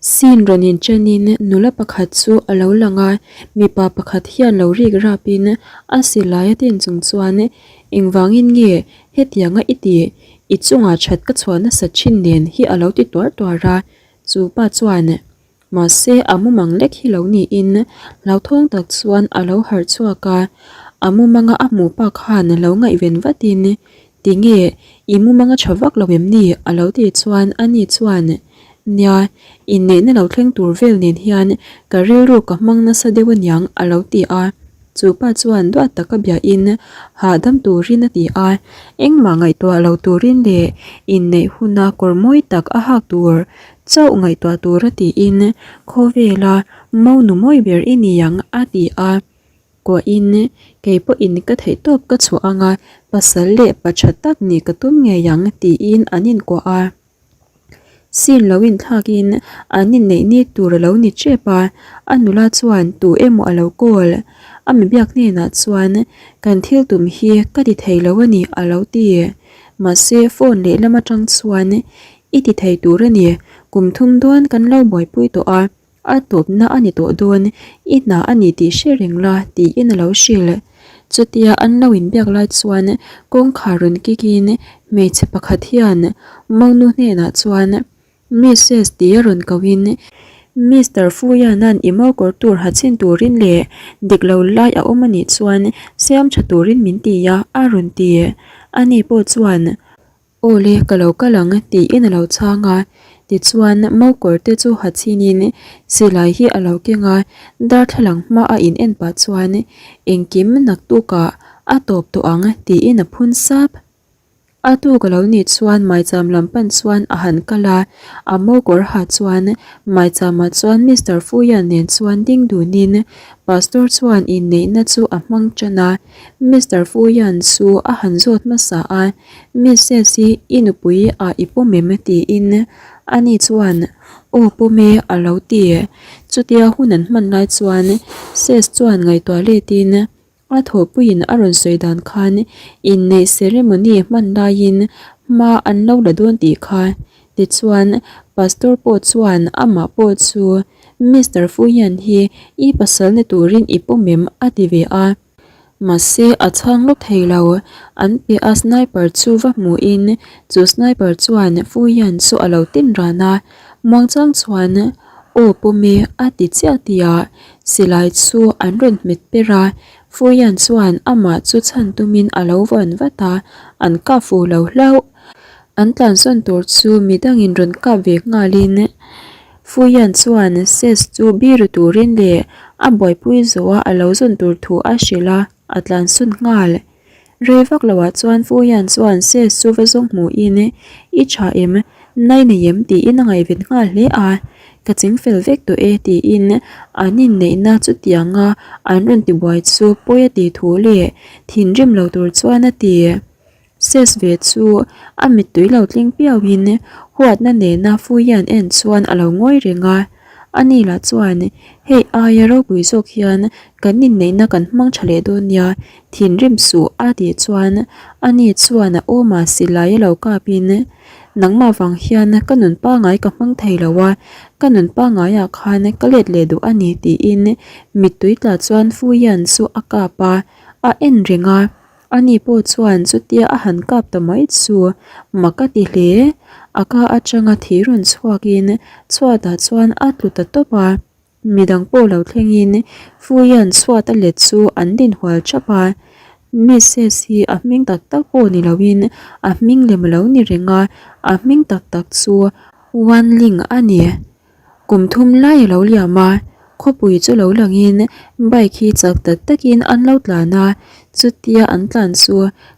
Scene rawn inṭanin nula pakhat chu a lo lang a, mipa pakhat hian lo rik rapin a silai a tin chung chuan engvangin nge hetianga i tih, i chungah that ka chhuah nasat thin nen hi a lo ti tuar tuar a, chu pa chuan Mahse a mumang lek hi lo niin hlauthawng tak chuan a lo harh chhuak a, a mumanga a hmuh pa khan lo ngaihven vatin Tinge i mumanga tha vak lo em ni? a lo tih chuan ani chuan Nia, inneihna lo thleng tur vel nen hian ka rilru ka hmang nasa deuh aniang a lo ti a. Chu pa chuan duat taka biahin hahdam turin a ti a, engmah ngaihtuah lo turin leh inneih huna kawr mawi tak a hak tur chauh ngaihtuah tura tiin khawvela monu mawi ber i ni ang a ti a. Kuahin kei pawhin ka theihtawp ka chhuah anga pasal leh pa tha tak nih ka tum ngei ang tiin an inkuah a. Scene lo inthlakin an inneih ni tur a lo ni tep a, a nula chuan tu emaw a lo call. A mi biak hnenah chuan kan thil tum hi ka ti thei lo a ni a lo ti. Mahse phone lehlam atang chuan i ti thei tur a ni, kum thum dawn kan lo buaipui tawh a, A tawpna a ni tawh dawn, i hna a ni tih hre reng la tiin a lo hrilh. Chutia an lo inbiak lai chuan kawngkhar rawn kikin hmeichhe pakhat hian Monu hnenah chuan Missus tia rawn kohin Mister Fuiana'n i mokawr tur ha chhin turin leh dik lo lai a awm a nih chuan siam tha turin min ti a a rawn ti. Ani pawh chuan Aw le, ka lo kal ang, tiin a lo chhang a. Tichuan, mokawr te chu ha chhinin silai hi a lo keng a, darthlalang hma a in en pah chuan, Engkim naktukah a tawp tawh ang, tiin a phun sap. A tuk a lo nih chuan maicham lam pan chuan a han kal a, a mokawr ha chuan maicham ah chuan Mister Fuian nen chuan ding dunin Pastor chuan inneihna chu a hmang tan a. Mister Fuian chu a han zawt hmasa a. Mrs hi i nupui ah i pawm em? tiin ani chuan aw pawm e a lo ti. Chutia hun an hman lai chuan Ses chuan ngaihtuah letin a thawhpuiin a rawn sawi dan khan inneih ceremony hman laiin hma an lo la dawn tih kha. Tichuan Pastor pawh chuan amah pawh chu Mister Fuian hi i pasal ni turin i pawm em? a ti ve a. Mahse a chhang lawk thei lo, an piah a sniper chu va hmuhin chu sniper chuan Fuian chu a lo tin ran a, muangchang chuan Aw pawm e a ti chiah tih ah silai chu an rawn hmet per a, Fuian chuan amah chu chhan tumin a lo vawn vat a, an kap fu lo hlauh. An tlansawn tur chu midangin rawn kap ve nghalin Fuian chuan Ses chu biru turin leh a buaipui zawha a lo zawn tur thu a hrilh a, a tlansawn nghal. Rei vak loah chuan Fuian chuan Ses chu va zawng hmuhin, I tha em? Nai nei em? tiin a ngaihven nghal hle a. Ka ching fel vek tawh e tiin an inneihna chutianga an rawn tibuai chu pawi a tih thu leh thinrim lo tur chuan a ti. Ses ve chu a mittui lo tling piauin huatna nena Fuian en chuan a lo ngawi reng a. Ani lah chuan, Hei aia ropui zawk hian kan inneihna kan hmang tha leh dawn nia, thinrim suh a tih chuan ani chuan a awmah silai a lo kapin, Nangmah vang hian ka nun pangai ka hmang thei lo a, ka nun pangaiah khan ka let leh duh a ni tiin mittui tla chuan Fuian chu a kap a, a en reng a. Ani pawh chuan chutia a han kap ta mai chu mak a ti hle. A ka atanga thi rawn chhuakin chhuatah chuan a tlu ta tawp a. Midang pawh lo thlengin Fuian chhuat a let chu an din hual thap a. Mrs hi a hming tak tak pawh ni loin a hming lem a lo ni reng a, a hming tak tak chu Wanling a ni. Kum thum lai a lo liam a, khawpui chu lo langin bike hi chak tak takin an lo tlan a, chutia an tlan chu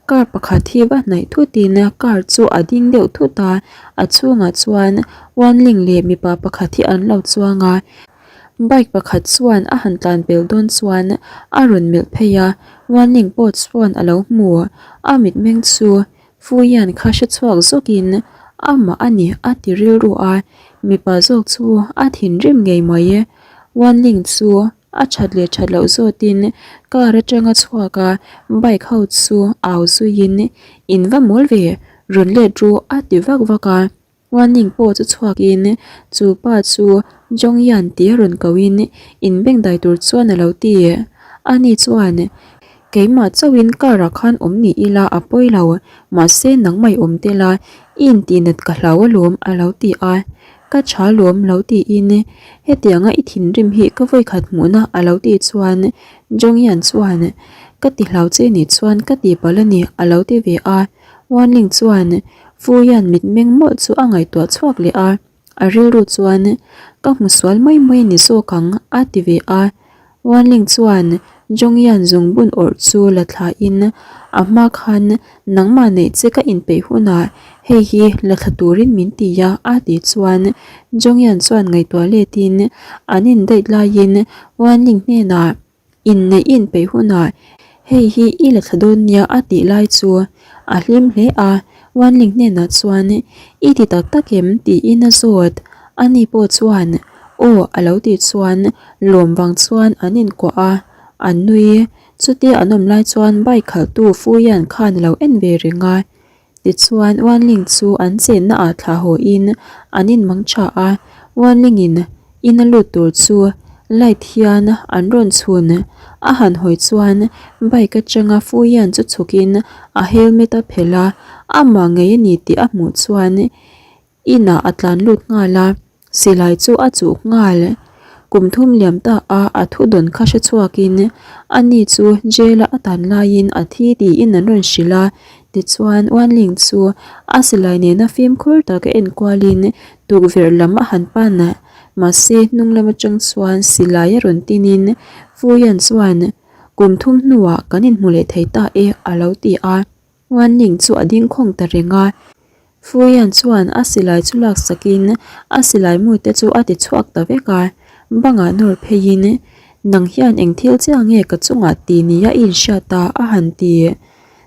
car pakhat hi va hnaih thutin car chu a ding deuh thut a, a chhungah chuan Wanling leh mipa pakhat hi an lo chuang a, bike pakhat chuan a han tlan pel dawn chuan a rawn melh phei a, Wanling pawh chuan a lo hmu, a mitmeng chu Fuian kha hre chhuak zawkin amah a ni a ti rilru a, mipa zawk chu a thinrim ngei mai. Wanling chu a that leh that loh zawtin car atanga chhuak a, bike ho chu au zuiin, In va mawl ve, rawn let ru a ti vak vak a. Warning pawh chu chhuakin chu pa chu Jongyan tih a rawn kohin inbengdai tur chuan a lo ti. Ani chuan, Keimah chauhin car ah khan awm ni ila a pawi lo, mahse nangmah i awm tel a, i intihnat ka hlau alawm a lo ti a. Ka tha lawm lo tiin hetianga i thinrim hi ka vawikhat hmuhna a lo tih chuan Jongyan chuan, Ka ti hlau che nih chuan ka tihpalh a ni a lo ti ve a. Wanling chuan Fuyan mitmeng mawlh chu a ngaihtuah chhuak leh a, a rilru chuan ka hmu sual mai mai ni zawk ang a ti ve a. Wanling chuan Jongyan zungbun awrh chu la thlain a hma khan nangmah neih che ka inpeih hunah hei hi la thla turin min ti a a tih chuan Jongyan chuan ngaihtuah letin an indaih laiin Wanling hnenah Inneih i inpeih hunah hei hi i la thla dawn nia a tih lai chu a hlim hle a, Wanling hnenah chuan i ti tak tak em tiin a zawt. Ani pawh chuan aw a lo tih chuan lawm vang chuan an inkuah a, an nui. Chutia an awm lai chuan bike khalhtu Fuian khan a lo en ve reng a. Tichuan Wanling chu an chenna ah thlah haw in an in mang tha a, Wanling in in a lut tur chu light hian an rawn chhun. A han hawi chuan bike atanga Fuian chu chhuk in a helmet a phelh a, amah ngei a ni tih a hmuh chuan Inah a tlan lut nghal a, silai chu a chuh nghal. Kum thum liam ta a a thu dawn kha hre chhuakin ani chu jail a a tan laiin a thi tiin an rawn hrilh a. Tichuan Wanling chu a silai nena fimkhur taka en kualin tukverh lam a han pan a, mahse hnung lam atang chuan silai a rawn tinin Fuyan chuan kum thum hnuah kan inhmu leh thei ta e a lo ti a. Wanling chu a ding khawng ta reng a. Fuian chuan a silai chu laksakin a silai mute chu a ti chhuak ta vek a, bangah nawr pheiin, Nang hian eng thil chiah nge ka chungah ti nia i inhriat a? a han ti.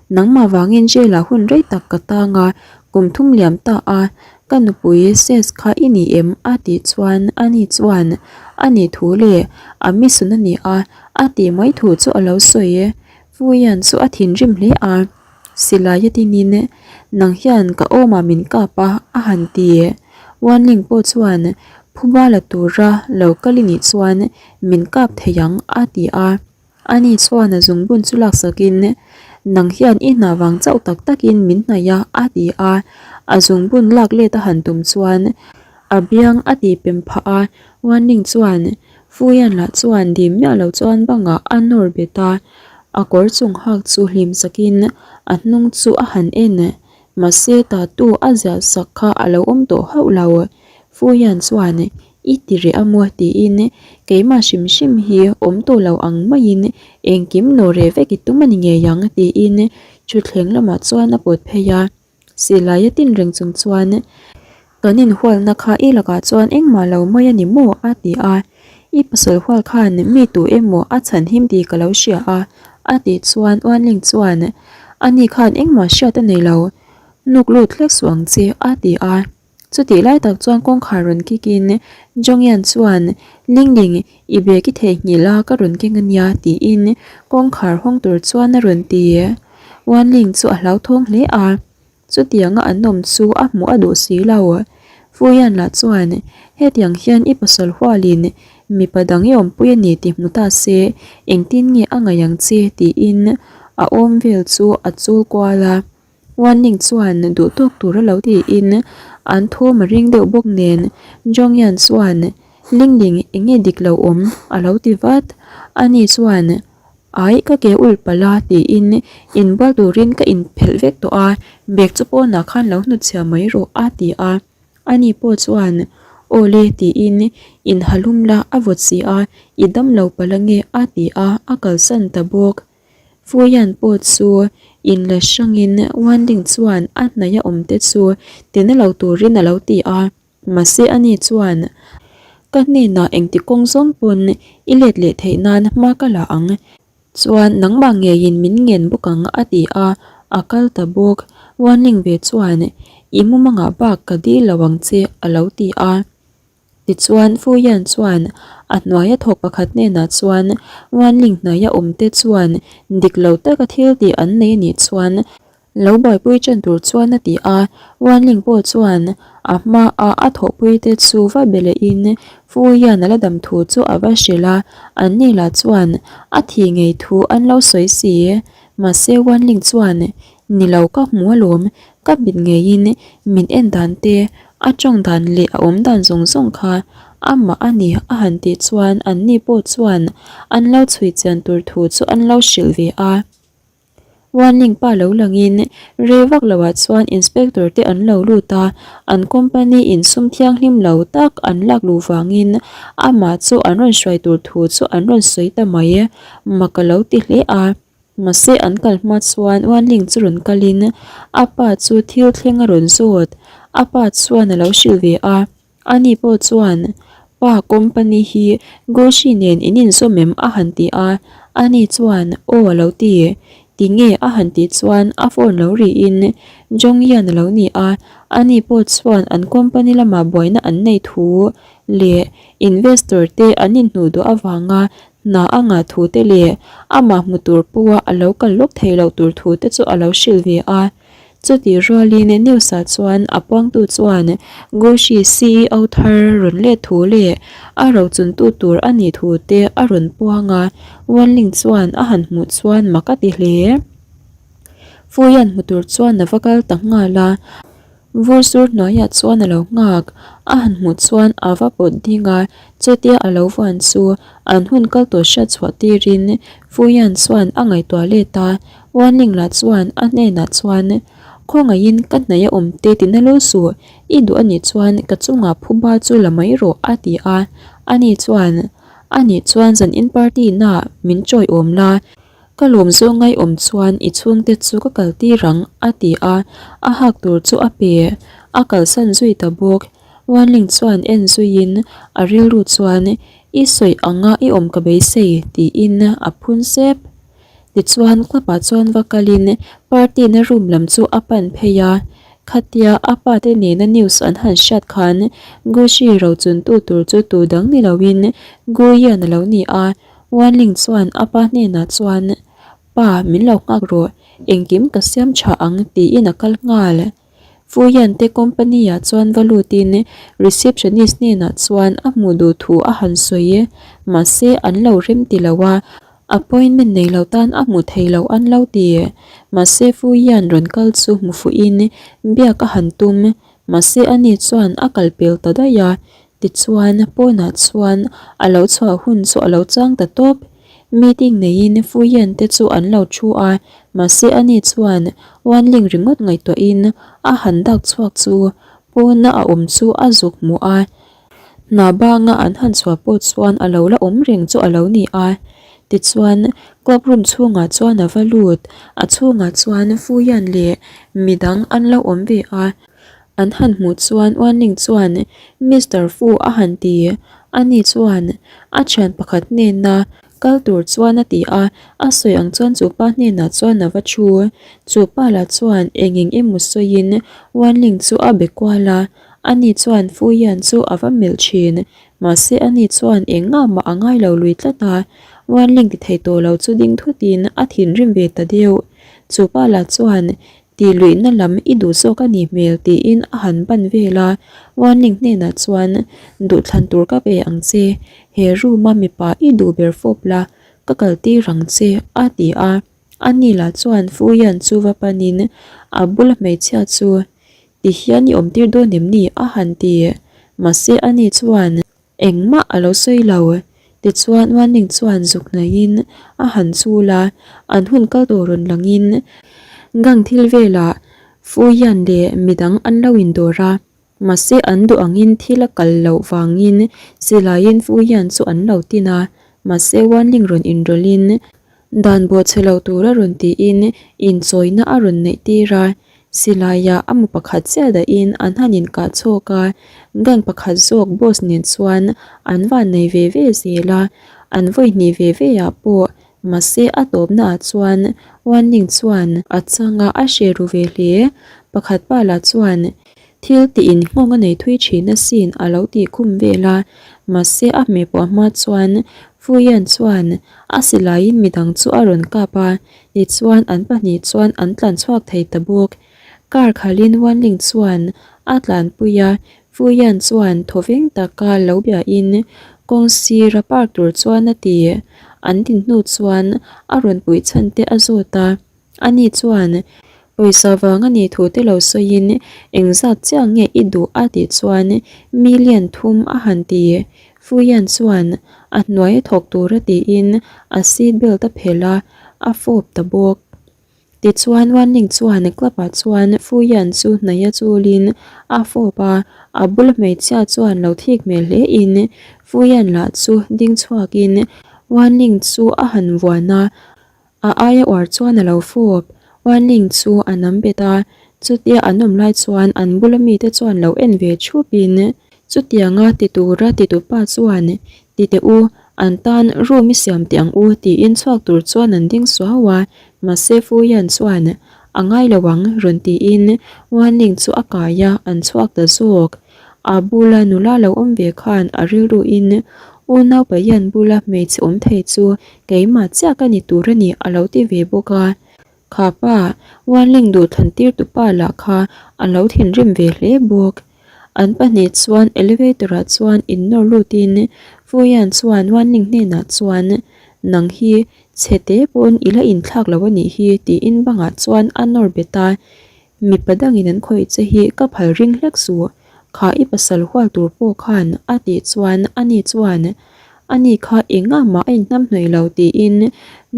Nangmah vangin jail ah hun rei tak ka tang a, kum thum liam ta a, ka nupui Ses kha i ni em? a tih chuan ani chuan a nih thu leh a misun a ni a, a tih mai thu chu a lo sawi. Fuian chu a thinrim hle a. Silai a tinin, Nang hian ka awmah min kap a, a han ti. Wanling pawh chuan, Phuba la tura lo kal i nih chuan min kap thei ang, a ti a. Ani chuan a zungbun chu laksakin, Nang hian i hna vang chauh tak takin min hnaih a, a ti a. A zungbun lak let a han tum chuan a biang a ti pem phah a. Wanling chuan, Fuian lah chuan dim miah lo chuan bangah a nawr bet a. A kawr chung hak chu hlim sakin a hnung chu a han en. Mahse tatu a ziah sak kha a lo awm tawh hauh lo. Fuian chuan i ti reh a maw tiin keimah hrim hrim hi awm tawh lo ang maiin engkim nawh reh vek i tum a ni ngei ang tiin thutthleng lamah chuan a pawt phei a. Silai a tin reng chung chuan kan inhualna kha i lakah chuan engmah lo mai a ni maw? a ti a. I pasal hual khan mi tu emaw a chhan him tih ka lo hria a, a tih chuan Uanling chuan ani khan engmah hriat a nei lo, hnuk lut hlek suh ang che a ti a. Chutih lai tak chuan kawngkhar rawn kik in Jongyan chuan Lingling i bag i theihnghilh a ka rawn keng a nia tiin kawngkhar hawng tur chuan a rawn ti. Wanling chu a hlauthawng hle a, chutianga an awm chu a hmuh a duh si lo. Fuyan lah chuan hetiang hian i pasal hualin mipa dang i awmpui a ni tih hmu ta se engtin nge a ngaih ang che tiin a awm vel chu a chul kual a. Wanling chuan duh tawk tur a lo tiin an thawm a ring deuh bawk nen Jongyan chuan Lingling eng nge dik lo awm a lo ti vat. Ani chuan Aih ka ke ulh palh a tiin inbual turin ka inphelh vek tawh a, bag chu pawnah khan lo hnutchhiah mai rawh a ti a. Ani pawh chuan Aw le tiin inhalum la a vawt si a, i dam lo palh ange a ti a, a kalsan ta bawk. Fuian pawh chu inla hrangin Wanling chuan a hnaih a awm te chu tina lo turin a lo ti a, mahse ani chuan Ka hnenah engti kawng zawng pawn i let leh theih nan hma ka la ang, chuan nangmah ngeiin min ngen bawk ang a ti a, a kal ta bawk. Wanling ve chuan I mumangah bak ka dil lo ang che a lo ti a. Tichuan, Fuyan chuan a hnuaia thawk pakhat hnenah chuan Wanling hnaia awmte chuan dik lo taka thil tih an nei anih chuan Lo buaipui ṭan tur chuan a ti a, Wanling pawh chuan a hmaa a thawhpui te chu va be lehin Fuian a la dam thu chu a va hrilh a, anni lah chuan a thih ngei thu an lo sawi si. Mahse Wanling chuan, Ni lo ka hmu alawm, ka mit ngeiin min en dan te, a tawng dan leh a awm dan zawng zawng kha amah a ni a han tih chuan anni pawh chuan an lo chhui chian tur thu chu an lo hrilh ve a. Warning pa lo langin rei vak loah chuan inspector te an lo lut a, an company in sum thianghlim lo tak an lak luh vangin amah chu an rawn hruai tur thu chu an rawn sawi ta mai. Mak a lo ti hle a, mahse an kal hma chuan Warning chu rawn kalin a pa chu thil thleng a rawn zawt, a pa chuan a lo hrilh ve a. Ani pawh chuan, Pa, company hi Gucci nen in inzawm em? a han ti a. Ani chuan, Aw a lo ti. Tinge? a han tih chuan a phone lo rihin Jong Yan a lo ni a. Ani pawh chuan an company lamah buaina an nei thu leh investor te an inhnuh duh avanga hna a ngah thu te leh amah hmu tur pawha a lo kal lawk thei loh tur thu te chu a lo hrilh ve a. Chutih rualin news-ah chuan a puangtu chuan Gucci CEO thar rawn let thu leh a rochuntu tur a nih thu te a rawn puang a, Wanling chuan a han hmuh chuan mak a ti hle. Fuian hmu tur chuan a va kal ta nghal a. Vur sur hnuaiah chuan a lo nghak, a han hmuh chuan a va pawt ding a, chutia a lo vuan chu an hun kal tawh hriat chhuah tirin Fuian chuan a ngaihtuah let a, Wanling lah chuan a hnenah chuan, Khawngaihin ka hnaih a awm te tina lul suh, i duh anih chuan ka chungah phuba chu la mai rawh a ti a, ani chuan, Anih chuan zan in party naah min chawiawm la, Ka lawm zawng ngaiawm chuan i chhungte chu ka kal tir ang, a ti a, a hak tur chu a pe. A kalsan zui ta bawk. Wanling chuan en zuiin a rilru chuan, I sawi anga i awm ka beisei, tiin a phun sep. Tichuan club ah chuan va kalin party na room lam chu a pan phei a. Khatia a pa te nena news an han hriat khan Gucci rochuntu tur chu tu dang ni loin Guian a lo ni a. Wanling chuan a pa hnenah chuan, Pa, min lo nghak rawh, engkim ka siam tha ang tiin a kal nghal. Fuyan te company ah chuan va lutin receptionist hnenah chuan a hmuh duh thu a han sawi, mahse an lo rem ti lo a, appointment nei lo tan a hmuh thei lo an lo ti. Mahse Fuyan rawn kal chu hmu fuhin biak a han tum, mahse ani chuan a kal pel ta daih a, Tichuan, pawnah chuan a lo chhuah hun chu a lo chang ta tawp. Meeting neiin Fuyen te chu an lo thu a, mahse ani chuan Wanling ringawt ngaihtuahin a han dak chhuak chu pawna a awm chu a zuk hmuh a. Hna banga an han chhuah pawh chuan a lo la awm reng chu a lo ni a. Tichuan, club room chhungah chuan a va lut, a chhungah chuan Fuyen leh midang an lo awm ve a. An han hmuh chuan Wanling chuan Mister Fu a han ti. Ani chuan a thian pakhat hnena kal tur chuan a ti a, a sawi ang chuan chu pa hnenah chuan a va thu. Chu pa lah chuan eng eng emaw sawiin Wanling chu a be kual a, ani chuan Fu Yan chu a va melh thin. Mahse ani chuan eng ngah mah a ngai lo lui tlat a, Wanling ti thei tawh lo chu ding thutin a thinrim ve ta deuh. Chu pa lah chuan Tih luihna lam i duh zawk a nih hmel tiin a han ban vel a, Wanling hnenah chuan duhthlan tur ka pe ang che, he room a mipa i duh ber fawp la, ka kal tir ang che a ti a, ani lah chuan Fuian chu va panin a bula hmeichhia chu ti hian i awm tir dawn em ni a han ti, mahse ani chuan. Engmah a lo sawi lo. Tichuan Wanling chuan zuk hnaihin a han chul a, an hun kal tawh rawn langin gang thil velah Fuian leh midang an lo indawr a, mahse an duh angin thil a kal loh vangin silaiin Fuian chu an lo tin a, mahse Wanling rawn inrawlhin dan bawhchhe lo tura rawn tiin inchawina a rawn neih tir a. Silaiah a mu pakhat chiah dahin an han inkah chhawk a, gang pakhat zawk boss nen chuan an van nei ve ve zel a, an vawi hnih ve ve ah pawh mahse a tawpna ah chuan Wanling chuan a chang a, a hre ru ve hle. Pakhat pa lah chuan thil tih in nghawng a nei thui thin asin a lo tih khum vel a, mahse a hmeh pawh hma chuan. Fuyan chuan a silaiin midang chu a rawn kap a, tichuan an pahnih chuan an tlan chhuak thei ta bawk. Car khalhin Wanling chuan a tlanpui a, Fuyan chuan thawveng taka lo biain kawng sira park tur chuan a ti. An din hnu chuan a rawn puih chhan te a zawt a. Ani chuan pawisa vang a nih thu te lo sawiin engzat chiah nge i duh a tih chuan million thum a han ti. Fuyan chuan a hnuai a thawk tur a tiin a seat belt a phelh a, a fawp ta bawk. Tichuan Wanling chuan club ah chuan Fuyan chu hnaih a chulin a fawp a, a bula hmeichhia chuan lo thik hmel hle in Fuyan lah chu ding chhuakin Wanling chu a han vuan a, A aia uar chuan a lo fawp. Wanling chu a nam bet a, chutia an awm lai chuan an bula mite chuan lo en ve thup in chutianga ti tura ti tupa chuan ti teh u, an tan room i siam teh ang u tiin chhuak tur chuan an ding suau a, mahse Fuyan chuan a ngai lo ang rawn tiin Wanling chu a kai a, an chhuak ta zawk. A bula nula lo awm ve khan a rilru in unau Payan bula hmeichhe awm thei chu Keimah chiah ka ni tur a ni a lo ti ve bawk a. Kha pa, Wanling duh thlan tir tu pa lah kha a lo thinrim ve hle bawk. An pahnih chuan elevator ah chuan in nawr lut in Fuyan chuan Wanling hnenah chuan Nang hi chhe te pawn i la inthlak lo a nih hi tiin bangah chuan a nawr bet a. Mipa dangin an khawih che hi ka phal ring hlek suh, kha i pasal hual tur pawh khan a tih chuan ani chuan ani kha engah mah a inhnamhnawih lo tiin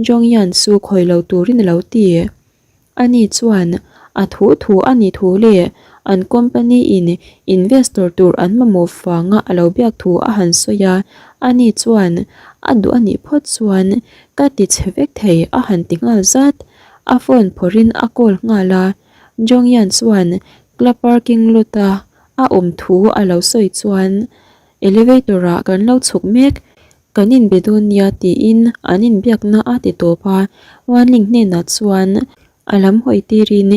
Jongyan chu khawih lo turin a lo ti. Ani chuan a thu thu a nih thu leh an company in investor tur an mamawh vanga a lo biak thu a han sawi a, ani chuan a duh a nih phawt chuan ka ti chhe vek thei a han ti nghal zat. A phone phawrhin a call nghal a, Jonghyun chuan club parking lot a a awm thu a lo sawi chuan elevator ah kan lo chhuk mek, kan inbe dawn nia tiin an inbiakna a ti tawp a, Wanling hnenah chuan a lam hawi tirin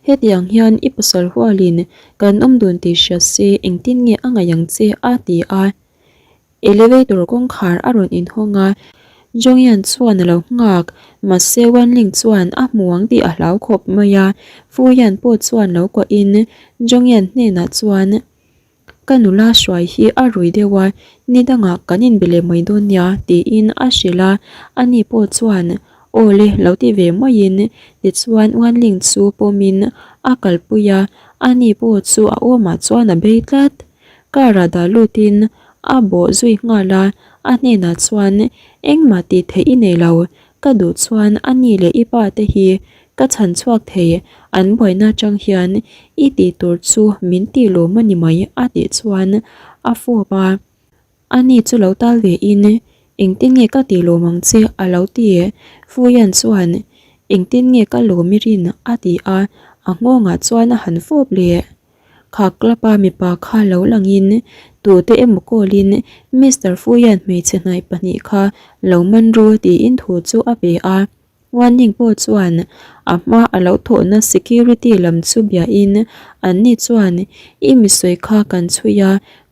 hetiang hian i pasal hualin kan awm dun tih hria se engtin nge a ngaih ang che a ti a. Elevator kawngkhar a rawn inhawng a, Jonghyun chuan a lo nghak, mahse Wanling chuan a hmu ang tih a hlau khawp mai a, Fuyan pawh chuan lo kuahin Jonghyun hnenah chuan, Ka nula hruai hi a rui deuh a, ni dangah kan inbe leh mai dawn nia tiin a hrilh a, ani pawh chuan Aw le lo ti ve maiin tichuan Wanling chu pawmin a kalpui a, ani pawh chu a awmah chuan a bei tlat. Car ah dah lutin a bawh zui nghal a, a hnenah chuan engmah tih theih i nei lo, ka duh chuan a ni leh i pa te hi ka chhan chhuak thei, an buaina atang hian i tih tur chu min tih lawm a ni mai a tih chuan a fawp a. Ani chu lo tal ve in, Engtin nge ka tih lawm ang che? a lo ti. Fuyan chuan, Engtin nge ka lawm i rin? a ti a, a nghawngah chuan a han fawp leh. Kha club a mipa kha lo langin tute emaw call-in Mister Fuyan hmeichhe hnaih pahnih kha lo man ru tiin thu chu a pe a. Warning pawh chuan a hma a lo thawhna security lam chu biain anni chuan i misawi kha kan chhui a,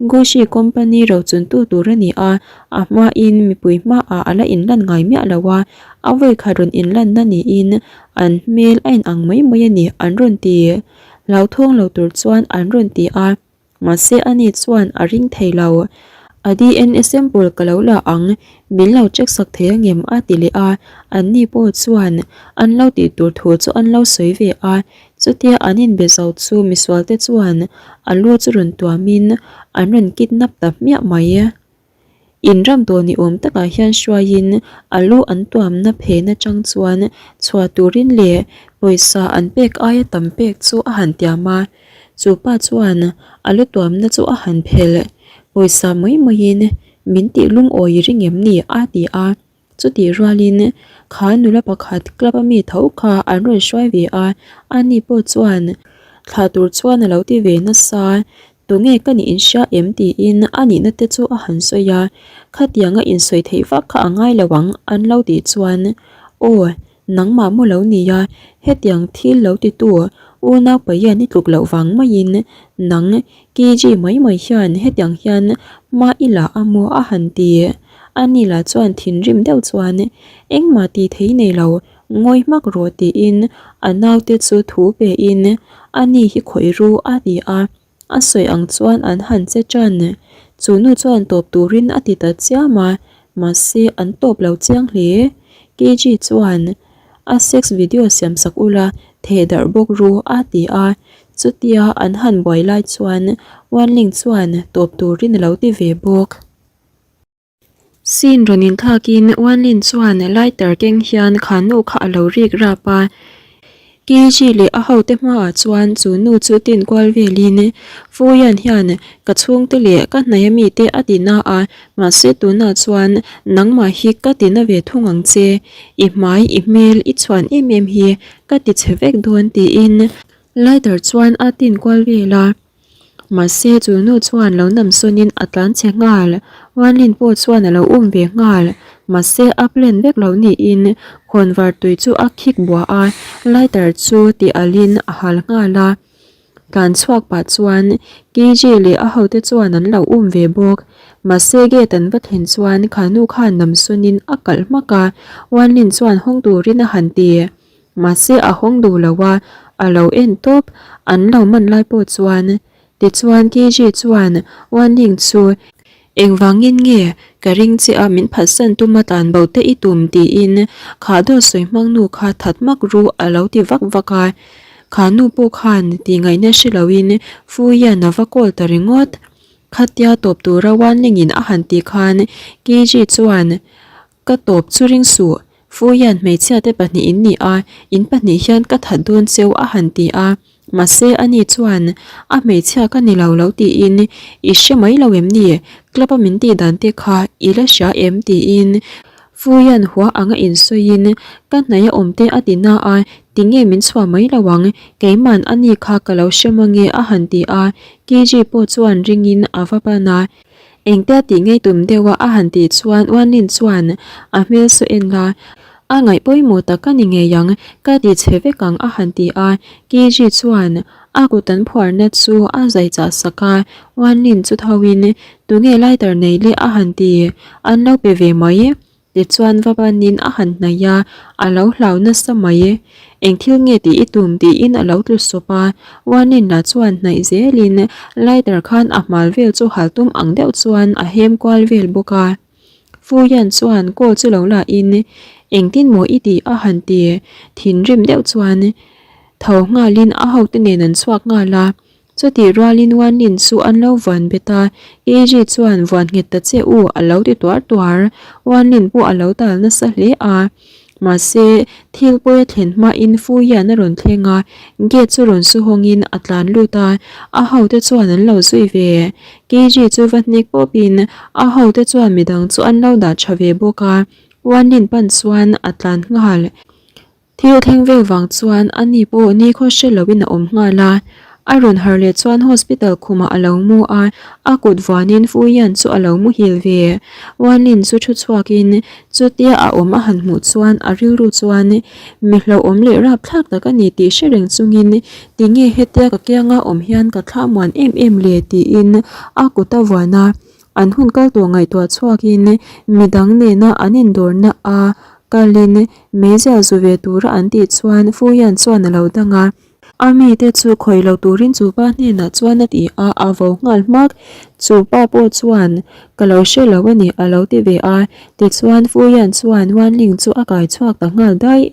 Gucci company rochuntu tur a ni a, a hmain mipui hmaah a la inlan ngai miah lo a, a vawikhat rawn inlanna niin an hmel a inang mai mai a ni an rawn ti. Hlauthawng lo tur chuan an rawn ti a, mahse ani chuan a ring thei lo. A DNA sample ka lo la ang, min lo check sak thei angem a ti leh a, anni pawh chuan an lo tih tur thu chu an lo sawi ve a, chutia an inbe zo chu misual te chuan a lu chu rawn tuamin an rawn kidnap ta hmiah mai. Inram tawh ni awm takah hian hruaiin a lu an tuamna phen atang chuan chhuah turin leh pawisa an pek aia tam pek chu a han tiam a. Chu pa chuan a lu tuamna chu a han phelh, Pawisa mai maiin min tih lungawi ring em ni? a ti a. Chutih rualin kha nula pakhat club a mi tho kha an rawn hruai ve a, ani pawh chuan thlah tur chuan a lo ti ve nasa, tunge ka nih inhria em tiin a nihna te chu a han sawi a, khatianga insawi theih vak kha a ngai lo ang an lo tih chuan aw Nangmah maw lo nia, hetiang thil lo titu unau Payan i tluk loh vang maiin nang KG mai mai hian hetiang hian hma i la a maw a han ti. Ani lah chuan thinrim deuh chuan, Engmah tih thei nei lo, ngawi hmak rawh tiin a naute chu thu pein, Ani hi khawih ru a ti a. A sawi ang chuan an han che ṭan. Chu nu chuan tawp turin a ti ta chiam a, mahse an tawp lo chiang hle. KG chuan a sex video siam sak ula theh darh bawk ru a ti a, chutia an han buai lai chuan Wanling chuan tawp turin a lo ti ve bawk. Scene rawn inthlakin Wanlin chuan lighter keng hian kha nu kha a lo rik rap a, KG leh a hote hmaah chuan chu nu chu tin kual velin Fuyan hian ka chhungte leh ka hnaia mite a ti na a, mahse tunah chuan nangmah hi ka ti na ve thung ang che, i hmai, i hmel, i chhuan em em hi ka ti chhe vek dawn tiin lighter chuan a tin kual vel a. Mahse chu nu chuan lo nam sawnin a tlan chhe nghal. Wanlin pawh chuan a lo um ve nghal. Mahse a plan vek lo niin khawnvar tui chu a khik buah a, lighter chu ti alhin a hal nghal a. Tlan chhuak pah chuan KJ leh a hote chuan an lo um ve bawk. Mahse gate an va thlen chuan kha nu khan nam sawnin a kalh hmak a, Wanlin chuan hawng turin a han ti. Mahse a hawng duh lo a, a lo en tawp, an lo man lai pawh chuan. Tichuan KG chuan Wanling chu engvangin nge ka ring che a min phatsan tuma tlan bo te i tum tiin kha dawt sawi hmang nu kha that mak ru a lo ti vak vak a. Kha nu pawh khan tih ngaihna hre loin Fuian a va call ta ringawt. Khatia tawp tura Wanling in a han tih khan KG chuan Ka tawp chu ring suh, Fuian hmeichhia te pahnih in ni a, in pahnih hian ka that dawn cheu a han ti a, mahse ani chuan a hmeichhia ka ni lo lo tiin i hre mai lo em ni, club a min tih dan te kha i la hria em tiin Fuian hua anga insawiin ka hnaih a awm te a ti na a, tinge min chhuah mai lo ang, keiman ani kha ka lo hre mange a han ti a, Kiji pawh chuan ringin a va pan a. Engtia tih ngei tum deuh a a han tih chuan Uanlin chuan a hmel saw en la, a ngaih pawimawh tak a ni ngei ang, ka ti chhe vek ang a han ti a. Kiji chuan a kut an phuarna chu a zai chah sak a, Uanlin chu tho in tunge lighter nei le a han ti, an lo pe ve mai. Tichuan va banin a han hnaih a, a lo hlau nasa mai. Eng thil nge tih i tum tiin a lo tlu sawp a, Warning lah chuan hnaih zelin lighter khan a hmal vel chu hal tum ang deuh chuan a hem kual vel bawk a. Fuyan chuan call chu lo la in engtin maw i tih a han ti thinrim deuh chuan tho nghalin a hote nen an chhuak nghal a. Chutih rualin Wanlin chu an lo vuan bet a, Keiji chuan vuan nghet ta che u a lo ti tuar tuar. Wanlin pawh a lo tal nasa hle a. Mahse, thil pawi a thlen hmain Fuyian a rawn thleng a, gate chu rawn su hawngin a tlan lut a, a hote chuan an lo zui ve. Keiji chu va hnek pawpin a hote chuan midang chu an lo dah tha ve bawk a, Wanlin pan chuan a tlan nghal. Thil thleng vel vang chuan a ni pawh nikhaw hre loin a awm nghal a, a rawn harh leh chuan hospital khumah a lo mu a, a kut vuanin Fuian chu a lo muhil ve. Wanlin chu thu chhuakin chutia a awm a han hmuh chuan a rilru chuan mi hlauhawm leh rapthlak tak a ni tih hre reng chungin tinge hetia ka kianga awm hian ka thla muan em em le tiin a kut a vuan a, An hun kal tawh ngaihtuah chhuakin midang nena an indawrna a kalin meizial zu ve tura an tih chuan Fuyan chuan a lo dang a. A mite chu khawih lo turin chu pa hnenah chuan a ti a, a vo nghal hmak. Chu pa pawh chuan ka lo hre lo a ni a lo ti ve a, tichuan Fuyan chuan Wanling chu a kai chhuak ta nghal daih.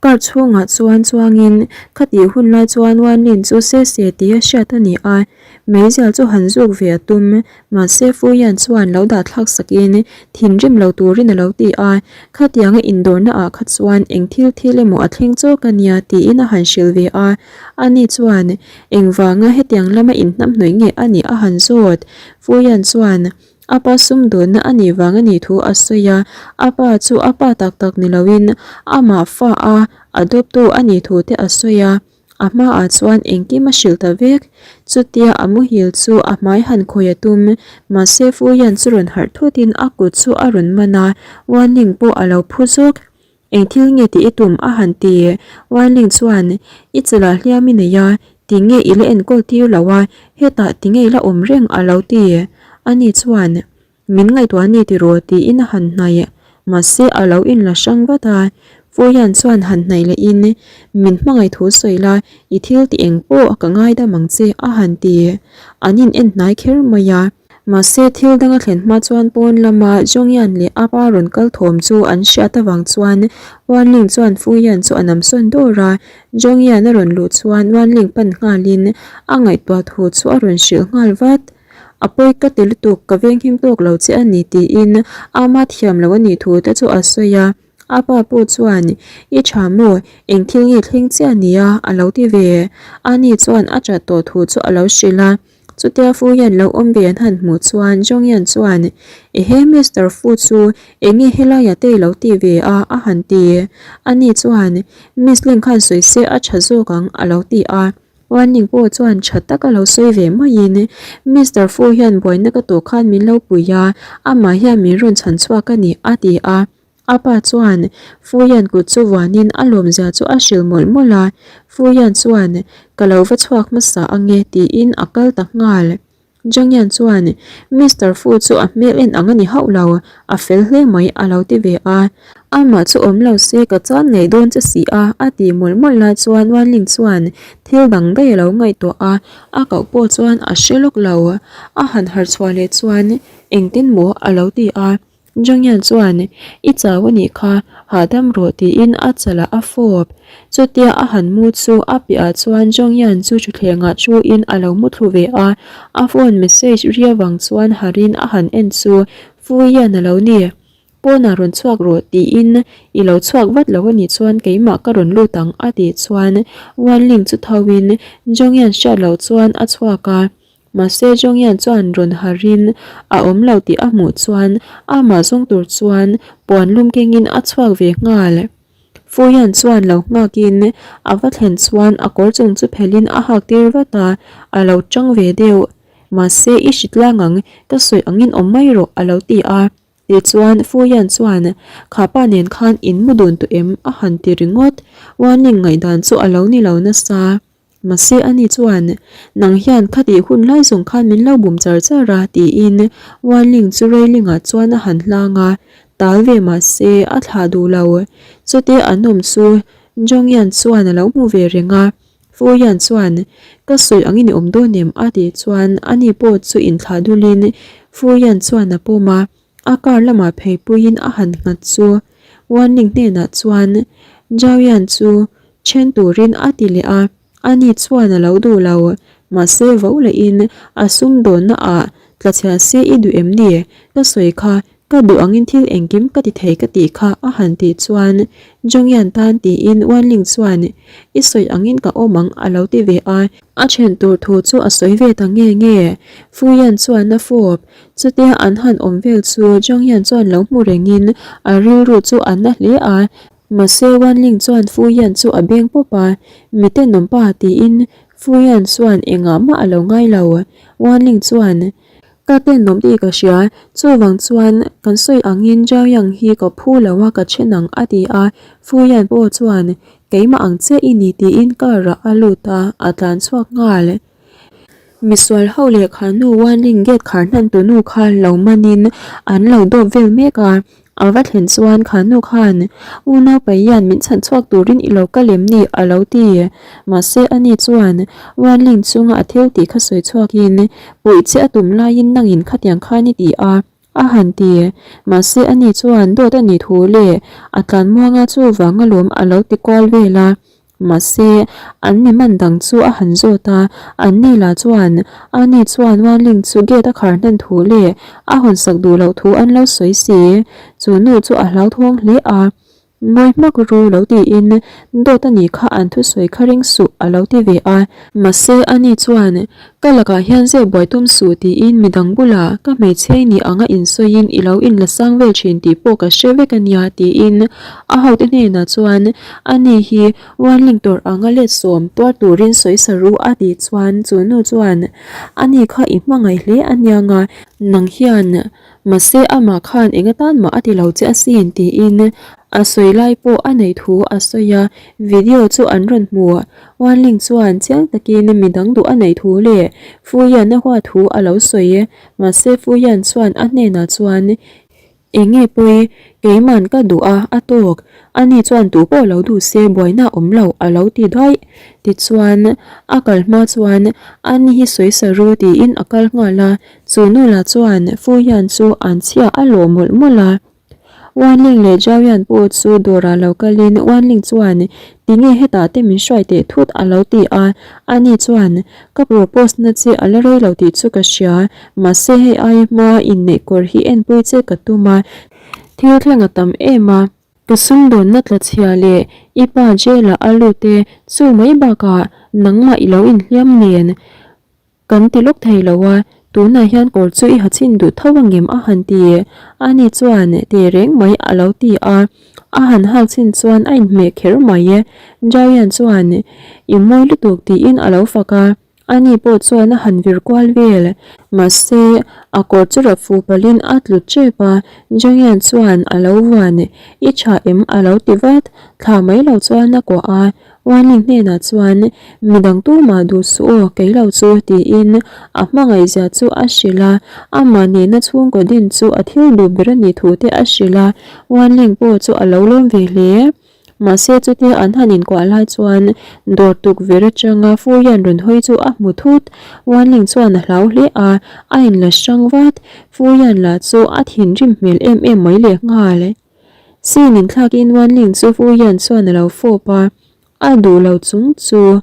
Car chhungah chuan chuangin khatih hun lai chuan Wanlin chu se se tia hriat a ni a. Meizial chu han zuk ve a tum, mahse Fuyan chuan lo dah thlak sakin thinrim lo turin a lo ti a, khatianga indawrna ah kha chuan eng thil thil emaw a thleng chawk a nia tiin a han hrilh ve a, ani chuan engvanga hetiang lama inhnamhnawih nge a nih a han zawt. Fuyan chuan a pa sumdawnna a nih vang a nih thu a sawi a, a pa chu a pa tak tak ni loin amah fa a adopt tu a nih thu te a sawi a. A hmaah chuan engkim a hrilh ta vek. Chutia a muhil chu a hmai han khawih a tum. Mahse Fuyan chu rawn harh thutin a kut chu a rawn man a, Wanling pawh a lo phu zawk. Eng thil nge tih i tum a han ti. Wanling chuan, I chalah hliam i nei a, tinge i la enkawl tir lo a, hetah tinge i la awm reng a lo ti. Ani chuan. Min ngaihtuah a ni tiraw tiin a han hnaih. Mahse a lo inla hrang vat a, Fuian chuan han hnaih lehin, Min hmangaih thu sawi la, i thil ti eng pawh ka ngaidam ang che a han ti. An in en hnai kher mai a. Mahse thil dang a thlen hma chuan pawn lama Zhongyan leh a pa rawn kal thawm chu an hriat avang chuan Wanling chuan Fuian chu a namsawn dawr a, Zhongyan a rawn luh chuan Wanling pan nghalin a ngaihtuah thu chu a rawn hrilh nghal vat. A pawi ka ti lutuk, ka venghim tawk lo che a ni tiin ama thiam lo a nih thu te chu a sawi a. A pa pawh chuan, I tha maw? Eng thil nge thleng chiah nia? a lo ti ve. Ani chuan a that tawh thu chu a lo hrilh a. Chutia Fu hian lo awm ve an han hmuh chuan Zhongyan chuan, Ehe Mister Fu chu eng nge helaiah te i lo ti ve a? a han ti. Ani chuan, Miss Ling khan sawi se a tha zawk ang a lo ti a. Warning pawh chuan tha taka lo sawi ve maiin Mister Fu hian buaina ka tawh khan min lo pui a, amah hian min rawn chhan chhuak a ni a ti a. A pa chuan Fu hian kut chu vuanin a lawmzia chu a hrilh mawlh mawlh a, Fu hian chuan ka lo va chhuak hmasa ange tiin a kal ta nghal. Zhangyan chuan, Mister Fu chu a hmel en ang a ni hauh lo, a fel hle mai a lo ti ve a. Amah chu awm lo se ka chuan ngaih dawn che si a, a ti mawlh mawlh lai chuan Wanling chuan thil dang daih a lo ngaihtuah a, a koh pawh chuan a hre lawk lo. A han harh chhuah leh chuan, Engtin maw? a lo ti a. Zhangyan chuan, I chau a nih kha, hahdam rawh tiin a chalah a fawp. Chutia a han mu chu a piahah chuan Zhangyan chu thutthlengah thuin a lo mu thlu ve a, a phone message ri avang chuan harin a han en chu Fuian a lo ni. Pawnah rawn chhuak rawh tiin i lo chhuak vat lo a nih chuan keimah ka rawn lut ang a tih chuan Wanling chu thoin Zhangyan hriat loh chuan a chhuak a. Mahse Zhongyan chuan rawn harin a awm lo tih a hmuh chuan amah zawng tur chuan puan lum kengin a chhuak ve nghal. Fuyan chuan lo nghakin a va thlen chuan a kawr chung chu phelhin a hak tir vat a, a lo tang ve deuh. Mahse i hrit lang ang, ka sawi angin awm mai rawh a lo ti a. Tichuan Fuyan chuan kha pa nen khan in mu dun tawh em a han ti ringawt. Warning ngaihdan chu a lo ni lo nasa. Mahse ani chuan, Nang hian khatih hun lai zawng khan min lo bum char char a, tiin Wanling chu railing-ah chuan a han hlang a, tal ve mahse a thlah duh lo. Chutia an awm chu Zhongyan chuan a lo hmu ve reng a, Fuyan chuan, Ka sawi angin i awm dawn em? a tih chuan ani pawh chu inthlah dulin Fuyan chuan a pawm a, a car lamah pheipuiin a han nghat chu Wanling hnenah chuan Zhaoyan chu Then turin a ti leh a, ani chuan a lo duh lo. Mahse vo lehin a sumdawnna ah tlachhia se i duh em ni? Ka sawi kha, ka duh angin thil engkim ka ti thei ka tih kha a han tih chuan Zhongyan tan tiin Wanling chuan i sawi angin ka awm ang a lo ti ve a. A then tur thu chu a sawi ve ta nge nge. Fuyan chuan a fawp. Chutia an han awm vel chu Zhongyan chuan lo hmu rengin a rilru chu a na hle a. Mahse Wanling chuan Fuyan chu a beng pawp a, Mi tenawm pa tiin Fuyan chuan engah mah a lo ngai lo. Wanling chuan, Ka tenawm tih ka hria, chuvang chuan kan sawi angin Zhaoyang hi ka phu lo a ka then ang a ti a, Fuyan pawh chuan, Keimah ang chiah i ni tiin car ah a lut a, a tlan chhuak nghal. Misual ho leh khanu Wanling gate khar hnan tu nu kha lo manin an lo dawp vel mek a, A va thlen chuan kha nu khan, U Naupaihian min chhan chhuak turin i lo kal em ni? a lo ti. Mahse ani chuan Wanling chunga a thil tih kha sawi chhuakin, Puih che a tum laiin nangin khatiang khan i ti a, a han ti. Mahse ani chuan dawt a nih thu leh a tlan muanga chuvang alawm a lo ti kual vel a. Mahse, an mi man dang chu a han zawt a, an ni lah chuan ani chuan Wanling chu gate a khar hnan thu leh a hawn sak duh loh thu an lo sawi si. Chu nu chu a hlauthawng hle a, Ngawi hmak ru lo tiin dawt a nih kha an thusawi kha ring suh a lo ti ve a. Mahse, ani chuan Ka lakah hian zep buai tum suh tiin midang bulah ka hmeichhe ni anga insawiin i lo inla sang vel thin tih pawh ka hre vek a nia tiin a hote hnenah chuan ani hi Wanling tawrh anga let sawm tuar turin sawi sa ru a tih chuan chu nu chuan ani kha i hmangaih hle a nianga nang hian mahse amah khan eng atan mah a ti lo che asin tiin a sawi lai pawh a neih thu a sawi a video chu an rawn hmu. Wanling chuan chiang takin midang duh a neih thu leh Fuyan a huat thu a lo sawi. Mahse Fuyan chuan a hnenah chuan Eng nge pawi, keiman ka duh a, a tawk. Ani chuan tu pawh lo duh se buaina a awm lo a lo ti daih. Tichuan, a kal hma chuan ani hi sawi sa ru tiin a kal nghal a, chu nu lah chuan Fuyan chu an chhia a lawh mawlh mawlh a. Wanling leh Zhaoyan pawh chu dawrah lo kalin Wanling chuan tinge hetah te min hruai teh thut a lo ti a, ani chuan ka propose na che a la rei lo tih chu ka hria, mahse hei aia hma inneih kawr hi enpui che ka tum a, thil thleng a tam em a, ka sumdawnna tla chhia leh i pa jail ah a lut e, chu mai bakah nangmah i lo inhliam nen. Kan ti lawk thei lo a, tunah hian kawr chu i ha chhin duh tho angem a han ti. Ani chuan teh reng mai a lo ti a, a han hak chhin chuan a inhmeh kher mai e. Jaian chuan i mawi lutuk tiin a lo fak a, ani pawh chuan a han vir kual vel. Mahse, a kawr chu rap fu palhin a tlu tep a, Jaian chuan a lo vuan, I tha em a lo ti vat, thla mai lo chuan a kuah a, Warning hnenah chuan, Midang tumah duh suh aw, kei lo chu, tiin a hmangaihzia chu a hrilh a. Amah nena chhungkaw din chu a thil duh ber a nih thu te a hrilh a. Warning pawh chu a lo lawm ve hle. Mahse chutia an han inkuah lai chuan dawr tukverh atanga Fuyan rawn hawi chu a hmu thut. Warning chuan a hlau hle a, a inla hrang vat. Fuyan lah chu a thinrim hmel em em mai lehnghal. Sin inthlakin Wanling chu Fuyan chuan a lo fawp a, a duh lo chung chu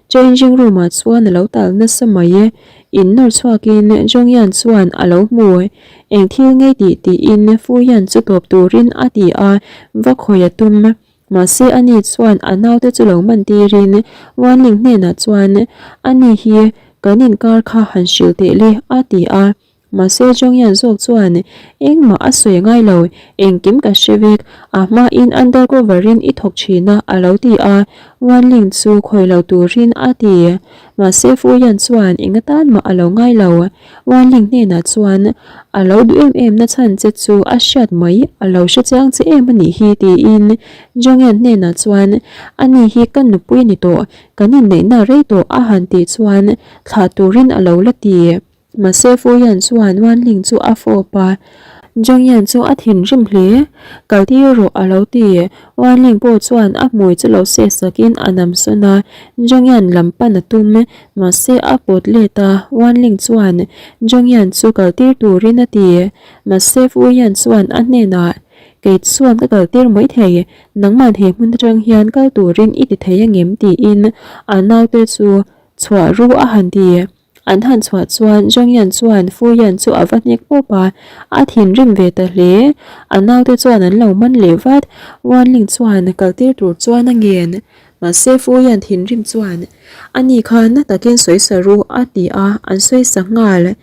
changing room ah chuan a lo tal nasa mai e. In nawr chhuakin Zhongyan chuan a lo hmu. Eng thil ngei tih tiin Fuyan chu tawp turin a ti a, va khawi a tum. Mahse ani chuan a naute chu lo man tirin Wanling hnenah chuan ani hi kan inkar kha han hrilh teh le a ti a. Mahse Zhongyan zawk chuan engmah a sawi ngai lo, engkim ka hre vek, a hmain undercover in i thawk thin a a lo ti a, Wanling chu khawi lo turin a ti. Mahse Fuyan chuan eng atan mah a lo ngai lo, Wanling hnenah chuan a lo duh em em na chhan che chu a hriat mai, a lo hre chiang che em a nih hi tiin Zhongyan hnenah chuan ani hi ka nupui a ni tawh, kan inneihna rei tawh a han tih chuan thlah turin a lo la ti. Mahse Fuyan chuan Wanling chu a fawp a, Zhongyan chu a thinrim hle. Kal tir rawh a lo ti. Wanling pawh chuan a hmui chu lo seh sakin a nam sawn a, Zhongyan lam pan a tum. Mahse a pawt let a, Wanling chuan Zhongyan chu kal tir turin a ti. Mahse Fuyan chuan a hnenah, Kei chuan ka kal tir mai thei, nangman he hmun atang hian kal turin i ti thei angem? tiin a naute chu chhuah ru a han ti. An han chhuah chuan Zhongyan chuan Fuyan chu a va hnek pawp a, a thinrim ve ta hle. A naute chuan an lo man leh vat. Wanling chuan kal tir tur chuan a ngen. Mahse Fuyan thinrim chuan, Ani kha na takin sawi sa ru a ti a, an sawi sa nghal.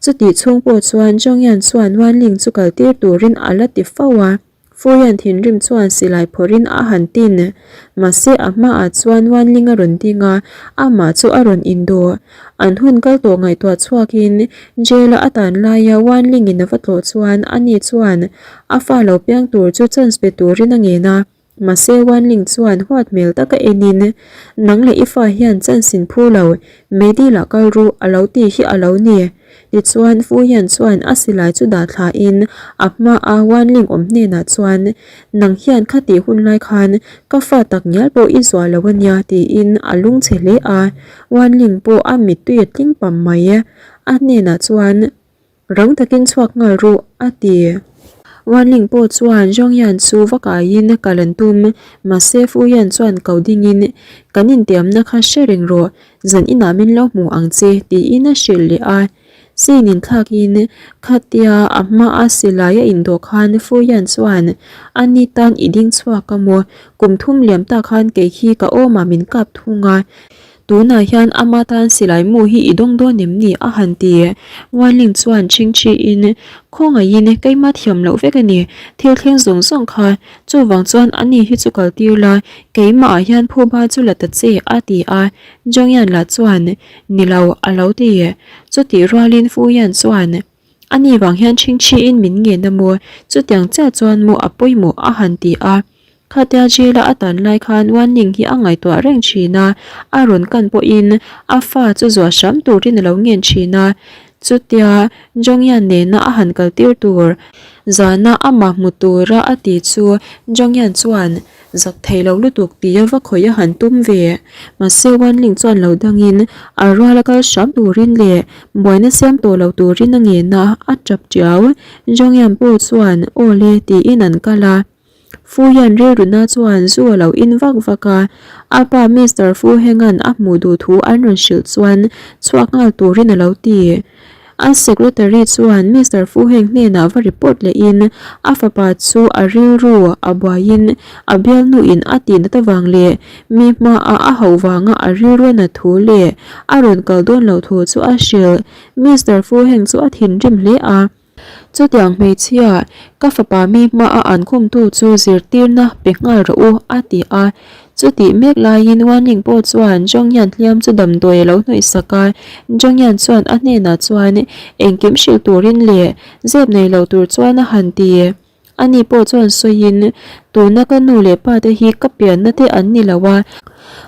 Chutih chhung pawh chuan Zhongyan chuan Wanling chu kal tir turin a la ti fo a. Fuyan thinrim chuan silai phawrhin a han tin. Mahse a hmaah chuan Wanling a rawn ding a, amah chu a rawn indawh. An hun kal tawh ngaihtuah chhuakin jail-a a tan laia Wanling-in a va tlawh chuan ani chuan a fa lo piang tur chu chance pe turin a ngen a. Mahse Wanling chuan huat hmel taka enin, Nang leh i fa hian chance in phu lo, Meidil-ah kal ru a lo ti hi a lo ni. Tichuan, Fu Yan chuan a silai chu dah thlain a hmaa Wanling awm hnenah chuan, Nang hian kha tih hun lai khan ka fa tak ngial pawh i zuah lo a nia tiin a lungchhe hle a. Wanling pawh a mittui a tling pam mai. A hnenah chuan, Rang takin chhuak nghal ru, a ti. Wanling pawh chuan Zhong Yan chu va kaiin kal an tum. Mahse, Fu Yan chuan ko dingin, Kan intiamna kha hre reng rawh, Zan inah min lo hmu ang che, tiin a hrilh leh a. Sin inthlakin khatia a hmaa silai a indawh khan Fuyan chuan, A ni tan i ding chhuak a maw? Kum thum liam tak khan kei hi ka awmah min kap thung a. Tunah hian ama tan silai mu hi i dawng dawn em ni? a han ti. Wanling chuan chhingchhiin, Khawngaihin keimah thiam loh vek a ni, thil thleng zawng zawng kha. Chuvang chuan ani hi chu kal tir la, keimahah hian phuba chu la ta che, a ti a. Zhongyan lah chuan, Ni lo, a lo ti. Chutih rualin Fuyan chuan, Ani vang hian chhingchhiin min ngen a maw? Chutiang chiah chuan maw a pawimawh? a han ti a. Khatia jail a a tan lai khan Wanling hi a ngaihtuah reng thin a, a rawn kan pawhin a fa chu zuah hram turin a lo ngen thin a. Chutia Jongyan nena a han kal tir tur zana amah hmu tura a ti chu Jongyan chuan zak thei lo lutuk tia va khawih a han tum ve. Mahse Wanling chuan lo dangin a rual a kal hram turin leh buaina siam tawh lo turin a ngen a, a tap tiau. Jongyan pawh chuan aw le tiin an kal a. Fu hian rilruna chuan zu a lo in vak vak a, a pa Mister Fu Henga'n a hmuh duh thu an rawn hrilh chuan chhuak nghal turin a lo ti. A secretary chuan Mister Fu Heng hnenah va report lehin a fapa chu a rilru a buaiin a bialnuin a tih nat avang leh mi hmaah a hauh vanga a rilru a nat thu leh a rawn kal dawn loh thu chu a hrilh. Mister Fu Heng chu a thinrim hle a. Chutiang hmeichhia, ka fapa mi hmaa an khumtu chu zirtirna pe nghal rawh u, a ti a. Chutih mek laiin Wanling pawh chuan Zhongyan hliam chu damdawi a lo hnawih sak a. Zhongyan chuan a hnenah chuan engkim hrilh turin leh zep nei lo tur chuan a han ti. Ani pawh chuan sawiin, Tuna ka nu leh pa te hi ka pianna te an ni lo a,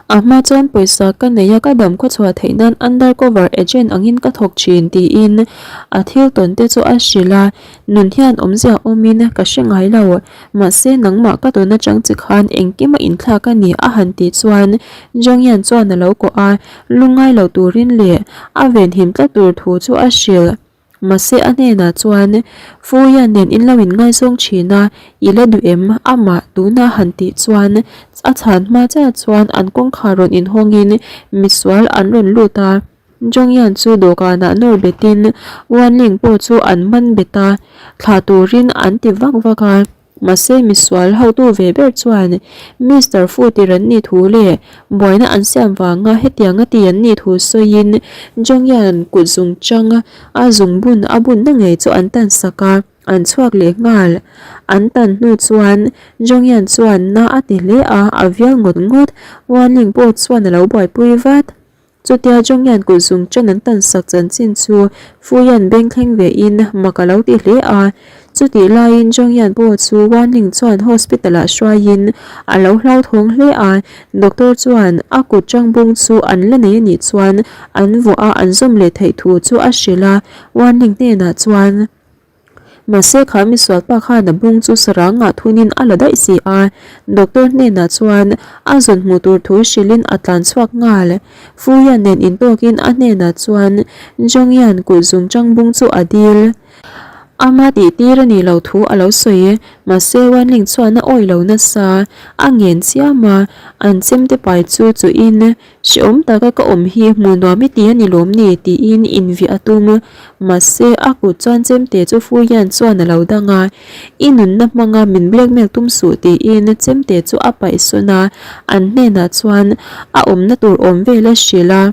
a hma chuan pawisa ka nei a, ka dam khawchhuah theih nan undercover agent angin ka thawk thin tiin a thil tawn te chu a hrilh a, Nun hian awmzia awmin ka hre ngai lo, mahse nangmah ka tawn atang che khan engkim a inthlak a ni a han tih chuan Jongyan chuan a lo kawh a, lungngai lo turin leh a venhim tlat tur thu chu a hrilh. Mahse a hnenah chuan, Fuia nen in lo inngaizawng thin a, i la duh em? Amah tuna han tih chuan a chhan hma chiah chuan an kawngkhar rawn inhawngin misual an rawn lut a. Zhongyan chu dawhkanah nawr betin Wanling pawh chu an man bet a, thlah turin an ti vak vak a. Mahse misual hotu ve ber chuan Mister Fu tir an nih thu leh buaina an siam vanga hetianga ti an nih thu sawiin Zhongyan kut zung chang a zungbun a bunna ngei chu an tan sak a, an chhuak leh nghal. An tan hnu chuan Zhongyan chuan na a ti hle a, a vial ngawt ngawt. Wanling pawh chuan a lo buaipui vat. Chutia Zhongyan kut zung chen an tan sak chanchin chu Fuyan beng thleng ve in mak a lo ti hle a. Chutih laiin Zhongyan pawh chu Wanling chuan hospital ah hruaiin a lo hlauthawng hle a, doctor chuan a kut changbung chu an la nei anih chuan an vuah a an zawm leh theih thu chu a hrilh a, Wanling hnenah chuan. Mahse kha misual pa khan a bung chu sarang ah thunin a la daih si a, doctor hnenah chuan a zawn hmuh tur thu hrilhin a tlan chhuak nghal. Fuya nen intawkin a hnenah chuan Zhongyan kut zung chang bung chu a dil. Ama tih tir a nih loh thu a lo sawi, mahse Wanling chuan a awih lo nasa, a ngen chiam a, an chemte pai chu chuhin Hrehawm taka ka awm hi hmuh nuam i ti a ni lawm ni? tiin inviah a tum. Mahse, a kut chuan chemte chu Fuyan chuan a lo dang a, I nunna hmanga min blackmail tum suh tiin chemte chu a paih sawn a, an hnenah chuan a awmna tur awm vel a hrilh a.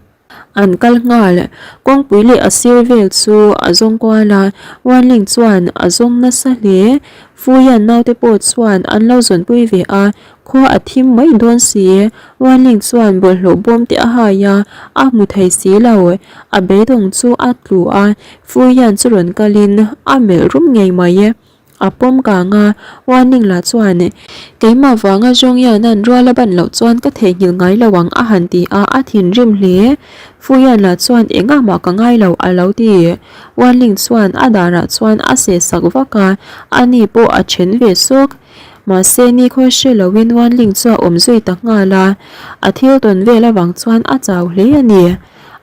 An kal nghal. Kawngpui leh a sir vel chu a zawng kual a, Wanling chuan a zawng nasa hle. Fuyan naute pawh chuan an lo zawnpui ve a, Khua a thim mai dawn si. Wanling chuan bawlhhlawh bawm te a hai a, a hmu thei si lo. A beidawng chu a tlu a, Fuian chu rawn kalin a melh rum ngei mai. A pawm kang a, Wanling lah chuan, Keimah vanga Zhongyan-a'n rual a ban loh chuan ka theihnghilh ngai lo ang a han ti a, a thinrim hle. Fuian lah chuan, Engah mah ka ngai lo a lo ti. Wanling chuan a darah chuan a seh sak vak a, ani pawh a then ve sawk. Mahse nikhaw hre loin Wanling chu a awm zui ta nghal a, a thil tawn vel avang chuan a chau hle a ni.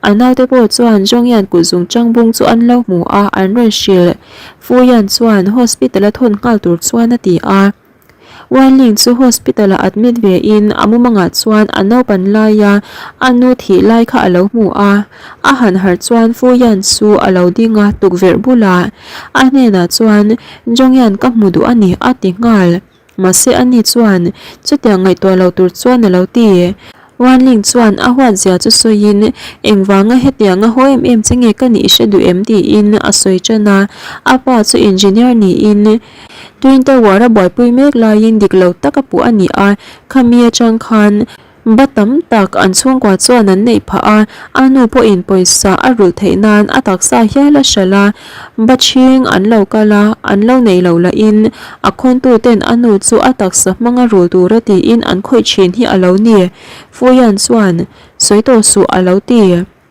A naute pawh chuan Zhongyan kut zung chang bung chu an lo hmu a, an rawn hrilh. Fuyan chuan hospital a thawn nghal tur chuan a ti a. Wanling chu hospital ah admit ve in a mumangah chuan a naupan laia a nu thih lai kha a lo hmu a. A han harh chuan Fuyan chu a lo ding a, tukverh bulah a hnenah chuan Zhongyan ka hmu duh a ni a ti nghal. Mahse ani chuan chutiang ngaihtuah lo tur chuan a lo ti. Wanling chuan a huat zia chu sawiin engvanga hetianga haw em em che nge ka nih hre duh em tiin a sawi tan a. A pa chu engineer niin Twin Tower a buaipui mek laiin dik lo tak a puh a ni a, khami atang khan. Ba tam tak an chhungkua chuan an neih phah a, a nu pawhin pawisa a rulh theih nan a taksa hial a hralh a, ba chhing an lo kal a, an lo neih loh lahin a khawntu ten a nu chu a taksa hmanga rul tura tiin an khawih thin hi a lo ni. Fuian chuan sawi tawh suh a lo ti.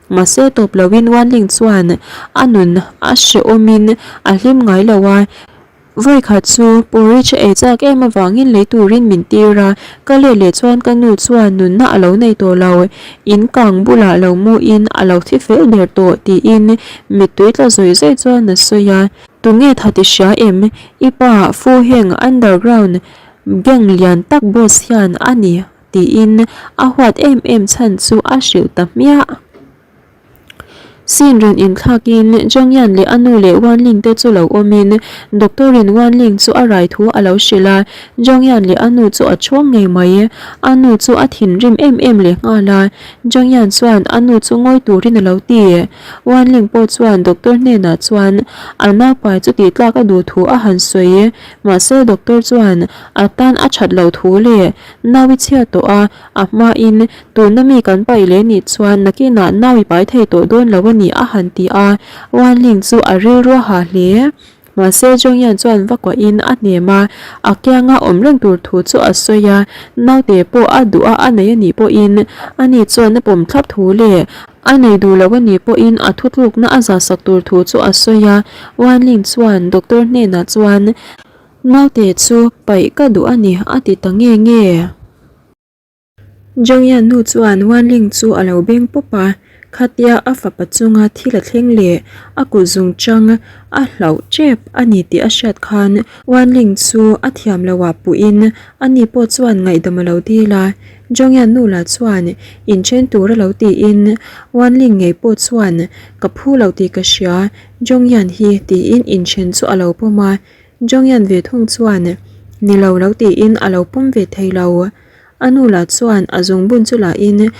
Mahse tawp loin Wanling chuan a nun a hrehawmin a hlim ngai lo a. Vawikhat chu porridge a ei chak em avangin lei turin min tir a, ka let leh chuan ka nu chuan nunna a lo nei tawh lo, in kang bulah lo muin a lo thi fel ber tawh tiin mittui tla zawih zawih chuan a sawi a. Tunge tha ti hria em? I pa Fu Heng underground gang lian tak boss hian a ni tiin a huat em em chhan chu a hrilh ta hmiah. Scene rawn inthlakin Zhangyan leh a nu leh Wanling te chu lo awmin Doctor in Wanling chu a rai thu a lo hrilh a, Zhangyan leh a nu chu a chhawng ngei mai. A nu chu a thinrim em em leh nghal a, Zhangyan chuan a nu chu ngawi turin a lo ti. Wanling pawh chuan Doctor hnenah chuan a naupai chu tihtlak a duh thu a han sawi. Mahse Doctor chuan a tan a that loh thu leh nau i chhiat tawh a, A hmain, Tuna mi kan paih leh nih chuan nakinah nau i pai thei tawh dawn lo a ni a han ti a, Wanling chu a rilru a ha hle. Mahse Zhongyan chuan va kuahin a hnem a, a kianga awm reng tur thu chu a sawi a, naute pawh a duh a a nei a nih pawhin ani chuan a pawm thlap thu leh a nei duh lo a nih pawhin a thutlukna a zahsak tur thu chu a sawi a, Wanling chuan doctor hnenah chuan naute chu paih ka duh a ni a ti ta nge nge. Zhongyan nu chuan Wanling chu a lo beng pawp a, khatia a fapa chunga thil a thleng leh a kut zung chang a hlauh tep a ni tih a hriat khan Wanling chu a thiam loh ah puhin ani pawh chuan ngaihdam a lo dil a. Zhongyan nu lah chuan inthen tur a lo tiin Wanling ngei pawh chuan ka phu lo tih ka hria Zhongyan hi tiin inthen chu a lo pawm a. Zhongyan ve thung chuan ni lo lo tiin a lo pawm ve thei lo. A nu lah chuan a zungbun chu lah in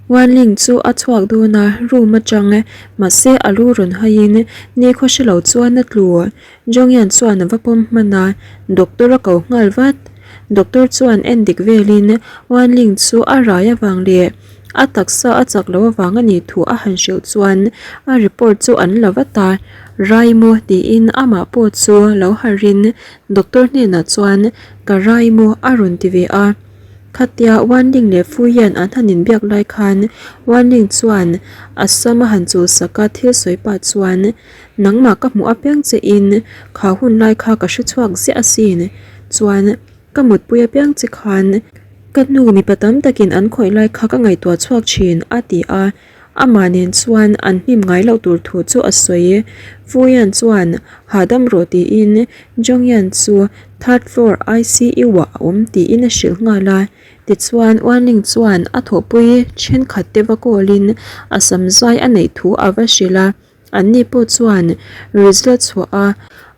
Wanling chu a chhuak dawn a, room atang mahse a lu rawn hai in nikhaw hre lo chuan a tlu. Jongyan chuan a va pawm hman a, doctor a ko nghal vat. Doctor chuan en dik vel in Wanling chu a rai avang leh a taksa a chak loh avang a nih thu a han hrilh chuan a report chu an la vat a, Rai maw tiin amah pawh chu lo harh in Doctor hnenah chuan Ka rai maw a rawn ti ve a. Khatia Wanling leh Fuian an han inbiak lai khan Wanling chuan a sam a han chul sak a thil sawi pah chuan Nangmah ka hmuh apiang che in kha hun lai kha ka hre chhuak ziah asin. Chuan ka mutpui apiang che khan ka nu mipa tam takin an khawih lai kha ka ngaihtuah chhuak thin a ti a. Amah nen chuan an hnim ngai loh tur thu chu a sawi. Fuian chuan hahdam rawh tiin Jongyan chu third floor ICU ah a awm tiin a hrilh nghal a. Tichuan Wanling chuan a thawhpui thenkhat te va call in a sam zai a neih thu a va hrilh a. Anni pawh chuan result chhuah a,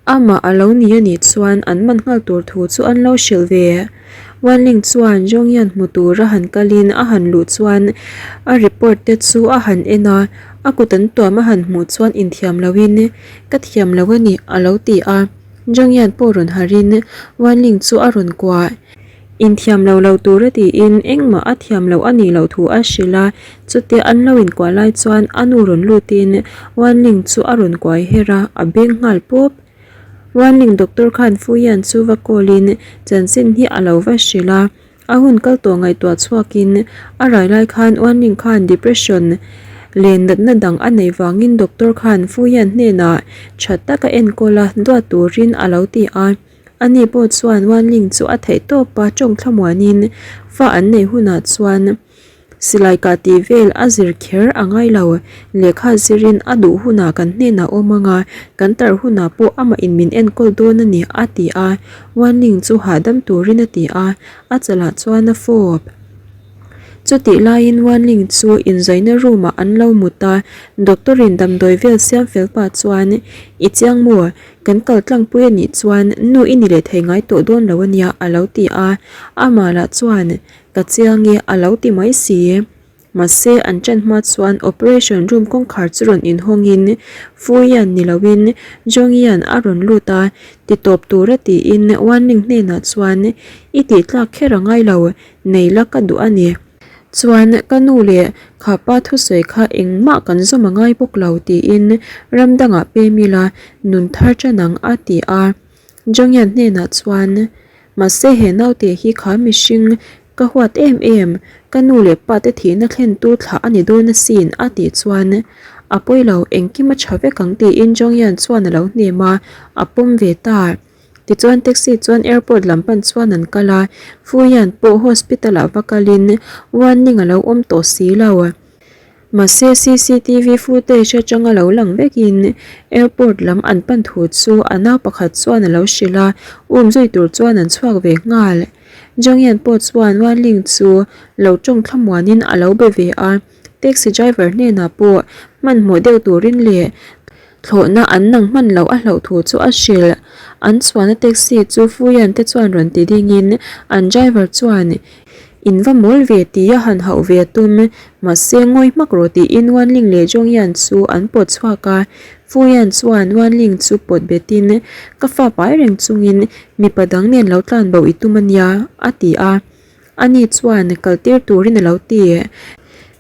amah a lo ni a nih chuan an man nghal tur thu chu an lo hrilh ve. Wanling chuan Zhongyan hmu tura han kalin a han luh chuan a report te chu a han en a, a kut an tuam a han hmuh chuan inthiam loin ka thiam lo a ni a lo ti a. Zhongyan pawh rawn harhin Wanling chu a rawn kuah. Inthiam lo lo tur a tiin engmah a thiam loh a nih loh thu a hrilh a, chutia an lo inkuah lai chuan a nu rawn lutin Wanling chu a rawn kuai her a, a beng nghal pawp. Wanling doctor khan Fuian chu va call in chanchin hi a lo va hrilh a, a hun kal tawh ngaihtuah chhuakin a rai lai khan Wanling khan depression leh natna dang a neih vangin doctor khan Fuian hnenah tha taka enkawl a duat turin a lo ti a. Ani pawh chuan Wanling chu a theih tawp a, tawng thlamuanin fa an neih hunah chuan silai kah tih vel a zir kher a ngai lo. Lehkha zirin a duh hunah kan hnenah awm ang a, kan tar hunah pawh amah in min enkawl dawn a ni a ti a, Wanling chu hahdam turin a ti a, a chalah chuan a fawp. Chutih laiin Wanling chu inzaina room ah an lo mut a, doctor in damdawi vel siam fel pah chuan I chiang maw? Kan kal tlangpui a nih chuan nu i ni leh thei ngai tawh dawn lo a nia a lo ti a, amah lah chuan ka chiang e a lo ti mai si. Mahse an ṭan hma chuan operation room kawngkhar chu rawn inhawngin Fuian ni loin Zhongyan a rawn lut a, ti tawp tura tiin Wanling hnenah chuan i tih tlak kher a ngai lo, nei la ka duh a ni. Chuan ka nu leh kha pa thusawi kha engmah kan zawm a ngai bawk lo tiin ram dangah pem ila nun thar tan ang a ti a. Jongyan hnenah chuan Mahse he naute hi kha mihring ka huat em em, ka nu leh pa te thihna thlentu thlah a ni dawn asin a tih chuan a pawi lo engkim a tha vek ang tiin Jongyan chuan a lo hnem a, a pawm ve ta. Tichuan taxi chuan airport lam pan chuan an kal a, Fuyan pawh hospital ah va kalin warning a lo awm tawh si lo. Mahse cctv footage atanga lo lang vekin airport lam an pan thu chu a nau pakhat chuan a lo hrilh a, um zui tur chuan an chhuak ve nghal. Jongyan pawh chuan Wanling chu lo tawng thlamuanin a lo be ve a, taxi driver hnenah pawh hmanhmawh deuh turin leh Thlawhna an nang hman loh a hlauh thu chu a hrilh. An chhuahna taxi chu Fuyan te chuan rawn ti dingin an driver chuan, In va mawl ve tia han hauh ve a tum, mahse ngawi hmak rawh tiin Wanling leh Zhongyan chu an pawt chhuak a. Fuyan chuan Wanling chu pawt betin, Ka fa pai reng chungin mipa dang nen lo tlan bo i tum a nia, a ti a. Ani chuan kal tir turin a lo ti.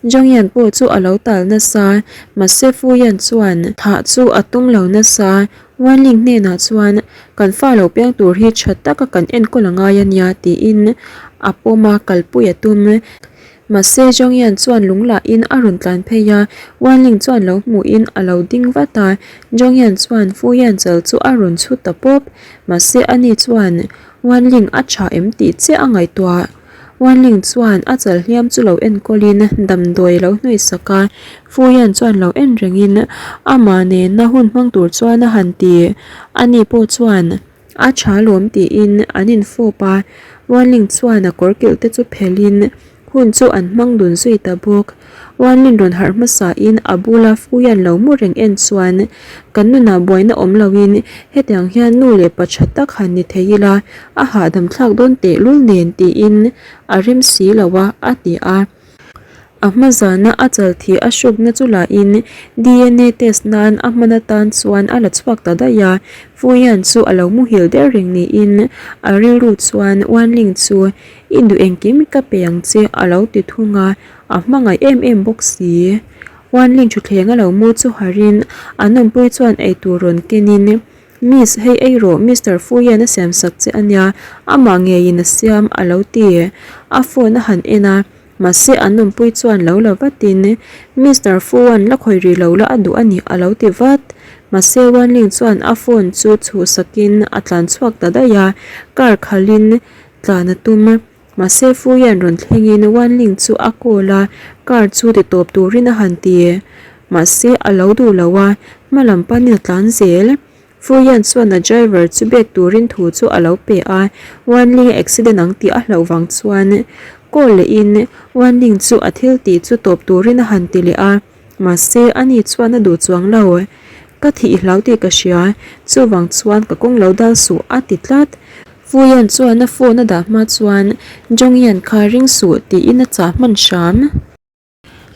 Zhangyan pawh chu a lo tal nasa, mahse Fuyan chuan thah chu a tum lo nasa. Wanling hnenah chuan kan fa lo piang tur hi tha taka kan enkawl a ngai a nia tiin a pawm a, kalpui a tum. Mahse Zhangyan chuan lung lahin a rawn tlan phei a, Wanling chuan lo hmuhin a lo ding vat a. Zhangyan chuan Fuyan chal chu a rawn chhut ta pawp. Mahse ani chuan Wanling a tha em tih chiah a ngaihtuah. Wanling chuan a chal hliam chu lo enkawlin damdawi a lo hnawih sak a, Fuyan chuan lo en rengin amah nena hun hmang tur chuan a han ti. Ani pawh chuan a tha lawm tiin an infawp a, Wanling chuan a kawr kilh te chu phelhin Hun chu an hmang dun zui ta bawk. Wanlin rawn harh hmasain a bula Fuyan lo mu reng en chuan, Kan nunah buaina awm loin hetiang hian nu leh pa tha tak han ni thei ila, a hahdam thlak dawn tehlul nen tiin a rem si lo a, a ti a. A hma zana a chal thih a hrukna chu lahin dna test nan a hman atan chuan a la chhuak ta daih a. Fuyan chu a lo muhil der reng niin a rilru chuan Wanling chu I duh engkim ka pe ang che a lo ti thung a, a hmangaih em em bawk si. Wanling thutthleng a lo mu chu harin an awmpui chuan eitur rawn kenin, Miss, hei ei rawh, Mister Fuian a siam sak che a nia, amah ngeiin a siam a lo ti. A phone a han en a, mahse an awmpui chuan lo la vatin, Mister Fuan la khawi rih lo la a duh a ni a lo ti vat. Mahse Wanling chuan a phone chu chhuhsakin a tlan chhuak ta daih a, car khalhin Tlan a tum. Mahse Fuyan rawn thlengin Wanling chu a call a, car chu ti tawp turin a han ti. Mahse a lo duh lo a, hma lam panin a tlan zel. Fuyan chuan a driver chu biak turin thu chu a lo pe a, Wanling a accident ang tih a hlauh vang chuan call lehin Wanling chu a thil tih chu tawp turin a han ti leh a. Mahse ani chuan a duh chuang lo. Ka thih i hlau tih ka hria, chuvang chuan ka kawng lo dal suh a ti tlat. Fuyan chuan a phone a dah hma chuan Zhongyan kha ring suh tiin a chah hman hram.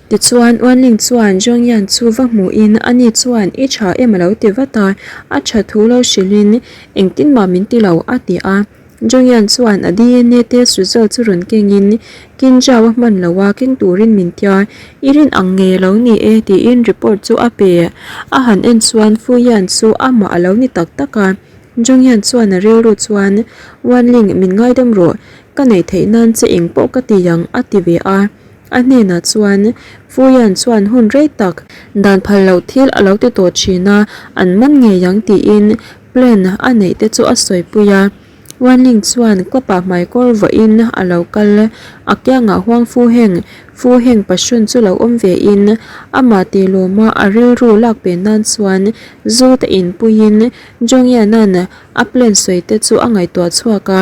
Tichuan Wanling chuan Zhongyan chu va hmuhin ani chuan i tha em a lo ti vat a, a tha thu lo hrilhin engtin mah min ti lo a ti a. Zhongyan chuan a dna test result chu rawn kengin Kinjao a hman lo a keng turin min tia i rin ang ngei a lo ni e tiin report chu a pe. A han en chuan Fuyan chu amah a lo ni tak tak a. Jonghyun chuan a rilru chuan, Wanling, min ngaidam rawh, ka neih theih nan che eng pawh ka ti ang, a ti ve a. A hnenah chuan, Fuyan chuan hun rei tak dan phal loh thil a lo ti tawh thin a, an man ngei ang tiin plan a neih te chu a sawipui a. Wanling chuan club-ah hmaikawr vawiin a lo kal, a kiangah huang fu heng, fu heng passion chu lo awm vein amah tih lawma a rilru lak pe nan chuan zu te inpuiin Jonghyun-a'n a plan sawi te chu a ngaihtuah chhuak a,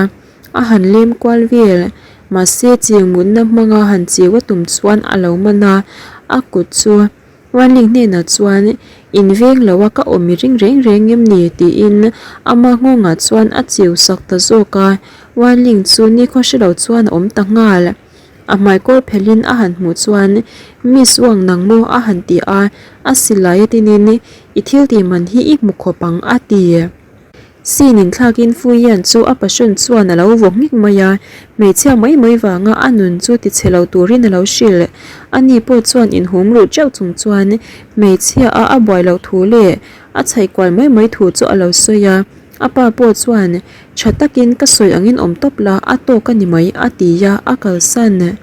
a han lem kual vel. Mahse, chiu mutna hmanga han chiu a tum chuan a lo man a, a kut chu Wanling hnenah chuan in veng lo a ka awm i ring reng reng em ni? tiin ama nghawngah chuan a chiu sak ta zawk a, Wanling chu nikhaw hre lo chuan a awm ta nghal. A hmaikawl phelhin a han hmuh chuan, Miss Wang nang maw? a han ti a, a silai a tinin, I thil tih man hi i hmu khawp ang a ti. Scene inthlakin Fuian chu a passion chuan a lo vaw nghek mai a, hmeichhia mai mai vanga a nun chu tichhe lo turin a lo hrilh. Ani pawh chuan inhum ruh teuh chung chuan hmeichhia a a buai loh thu leh a chhaih kual mai mai thu chu a lo sawi a. A pa pawh chuan, Tha takin ka sawi angin awm tawp la, a tawk a ni mai, a ti a, a kalsan.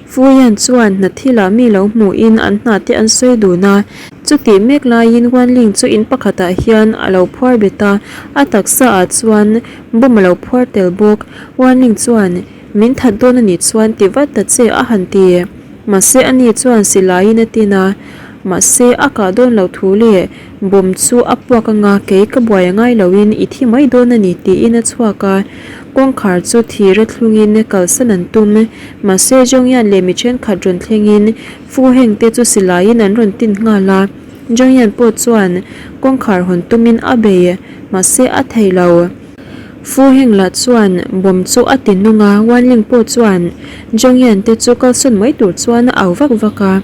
Fuian chuan hna thilah mi lo hmuhin an hna te an sawi dun a, chutih mek laiin Wanling chu in pakhatah hian a lo phuar bet a, a taksa ah chuan bomb a lo phuar tel bawk. Wanling chuan, Min that dawn a nih chuan ti vat ta che a han ti. Mahse ani chuan silaiin a tin a, mahse a kah dawn loh thu leh Bomb chu a puak anga kei ka buai a ngai loin i thi mai dawn a ni tiin a chhuak a, kawngkhar chu thir a thlungin kalsan an tum. Mahse Zhongyan leh mi thenkhat rawn thlengin Fu Heng te chu silaiin an rawn tin nghal a, Zhongyan pawh chuan kawngkhar hawn tumin a bei, mahse a thei lo. Fu Heng lah chuan bomb chu a ti nung a, Wanling pawh chuan Zhongyan te chu kalsawn mai tur chuan a au vak vak a.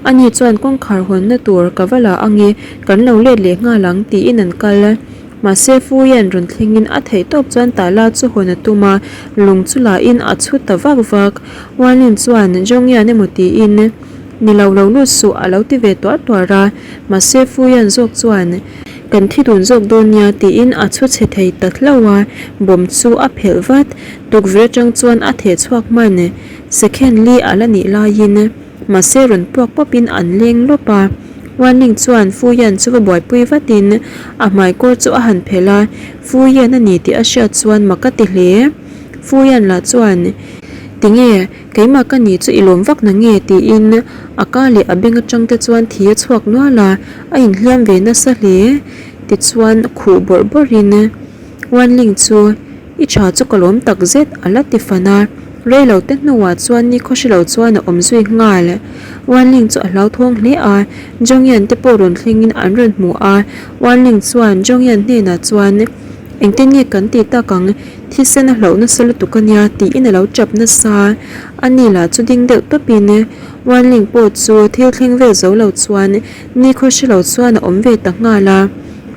Ani chuan kawngkhar hawnna tur ka va la ang e, kan lo let leh nghal ang tiin an kal. Mahse Fuian rawn thlengin a theih tawp chuan tala chu hawn a tum a, lung chu lahin a chhu ta vak vak. Wanlin chuan Zhongyan emaw tiin, Ni lo lo lut suh a lo ti ve tuar tuar a, mahse Fuian zawk chuan, Kan thi dun zawk dawn nia tiin a chhu chhe thei ta hlauh a, bomb chu a phelh vat. Tukverh atang chuan a theh chhuak hman. Second li a la nih laiin. Mahse rawn puak pawpin an leng lawp a, Wanling chuan Fuyan chu va buaipui vatin a hmaikawr chu a han phelh a, Fuyan a ni tih a hriat chuan mak a ti hle. Fuyan lah chuan, Tinge, keimah ka ni chu i lawm vak na nge? tiin a ka leh a beng atang te chuan thi a chhuak nual a, a inhliam ve nasa hle. Tichuan khuh bawrh bawrhin Wanling chu I tha chu ka lawm tak zet, a la ti fan a. Rei lo te hnuah chuan ni khawhri lo chuan a awm zui nghal. Wanling chu a hlauthawng hle a, Zhongyan te pawh rawn thlengin an rawn hmu a. Wanling chuan Zhongyan hnenah chuan, Engtin nge kan ti tak ang, thisen a hlauh nasa lutuk a nia, tiin a lo tap nasa. A ni lah chu ding deuh tawpin Wanling pawh chu thil thleng vel zo lo chuan ni khawhri lo chuan a awm ve ta nghal a.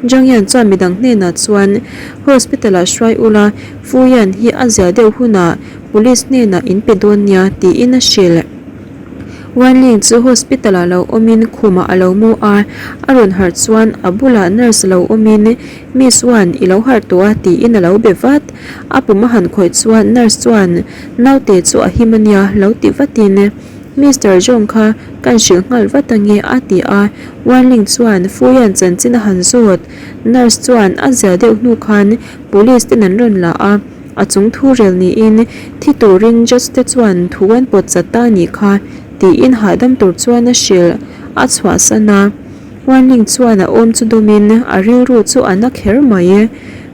Zhangyan chuan midang hnenah chuan Hospital ah hruai ula, Fuyan hi a zia deuh hunah Police hnenah in pe dawn nia tiin a hrilh. Wanling chu Hospital ah lo awmin khumah a lo mu a, a rawn harh chuan a bulah nurse lo awmin Miss Wan i lo harh tawh a tiin a lo be vat. A pum a han khawih chuan nurse chuan naute chu a him a nia lo ti vatin Mister Zhong kha kan hrilh nghal vat ange a ti a, Wanling chuan Fuyan chanchin a han zawt. Nurse chuan a zia deuh hnu khan police ten an rawn la a, a chung thu rel niin thi turin judge te chuan thu an pawt chat ta anih kha tiin hahdam tur chuan a hrilh a chhuahsan a. Wanling chuan a awm chu dawmin a rilru chu a na kher mai.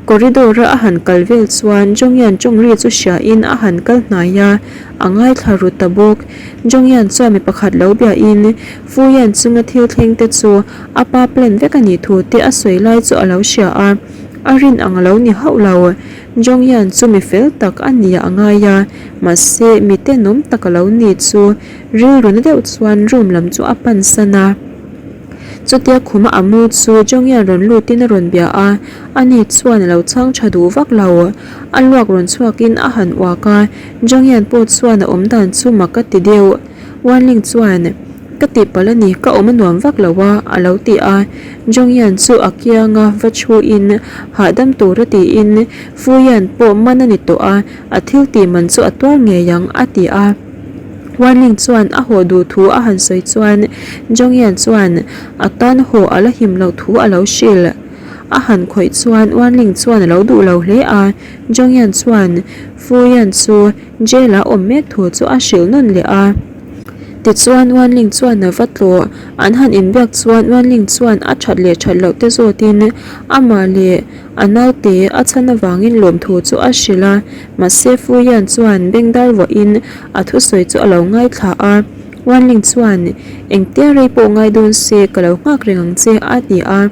Corridor a a han kal vel chuan Zhongyan tawngri chu hriain a han kal hnai a, a ngaithla ru ta bawk. Zhongyan chuan mi pakhat lo biahin Fuyan chunga thil thleng te chu a pa plan vek a nih thu te a sawi lai chu a lo hria a, a rin ang a lo ni hauh lo. Zhongyan chu mi fel tak a nia a ngai a, mahse mi tenawm tak a lo ni chu rilru na deuh chuan room lam chu a pan san a. Chutia khuma a mu chu Zhongyan rawn lutin a rawn bia a, ani chuan a lo chhang tha duh vak lo. A luak rawn chhuakin a han uak a, Zhongyan pawh chuan a awm dan chu mak a ti deuh. Wanling chuan, Ka tihpalh a ni, ka awm a nuam vak lo a, a lo ti a. Zhongyan chu a kianga va thuin hahdam tura tiin Fuyan pawh man a ni tawh a, a thil tih man chu a tuar ngei ang, a ti a. Wanling chuan a haw duh thu a han sawi chuan Zhongyan chuan a tan haw a la him loh thu a lo hrilh. A han khawih chuan Wanling chuan a lo duh lo hle a, Zhongyan chuan Fuyan chu jail ah awm mek thu chu a hrilh nawn leh a. Tichuan Wanling chuan a va tlawh. An han inbiak chuan Wanling chuan a that leh that loh te zawtin amah leh A naute a chhan avangin lawmthu chu a hrilh a, mahse Fuyan chuan bengdar vuahin a thusawi chu a lo ngaithla a. Wanling chuan, Engtia rei pawh ngai dawn se ka lo nghak reng ang che a ti a,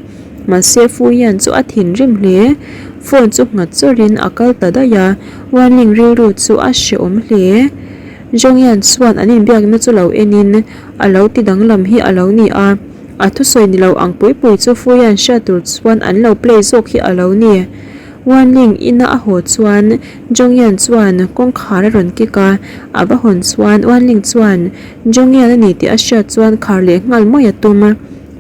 mahse Fuyan chu a thinrim hle. Phone chu nghat chawrin a kal ta daih a, Wanling rilru chu a hrehawm hle. Zhongyan chuan an inbiakna chu lo enin a lo ti danglam hi a lo ni a. A thusawi ni lo ang pui pui chu Fuian hriat tur chuan an lo play zawk hi a lo ni. Wanling ina a haw chuan Zhongyan chuan kawngkhar a rawn kik a, a va hawn chuan Wanling chuan Zhongyan a ni tih a hriat chuan khar leh nghal mawi a tum a,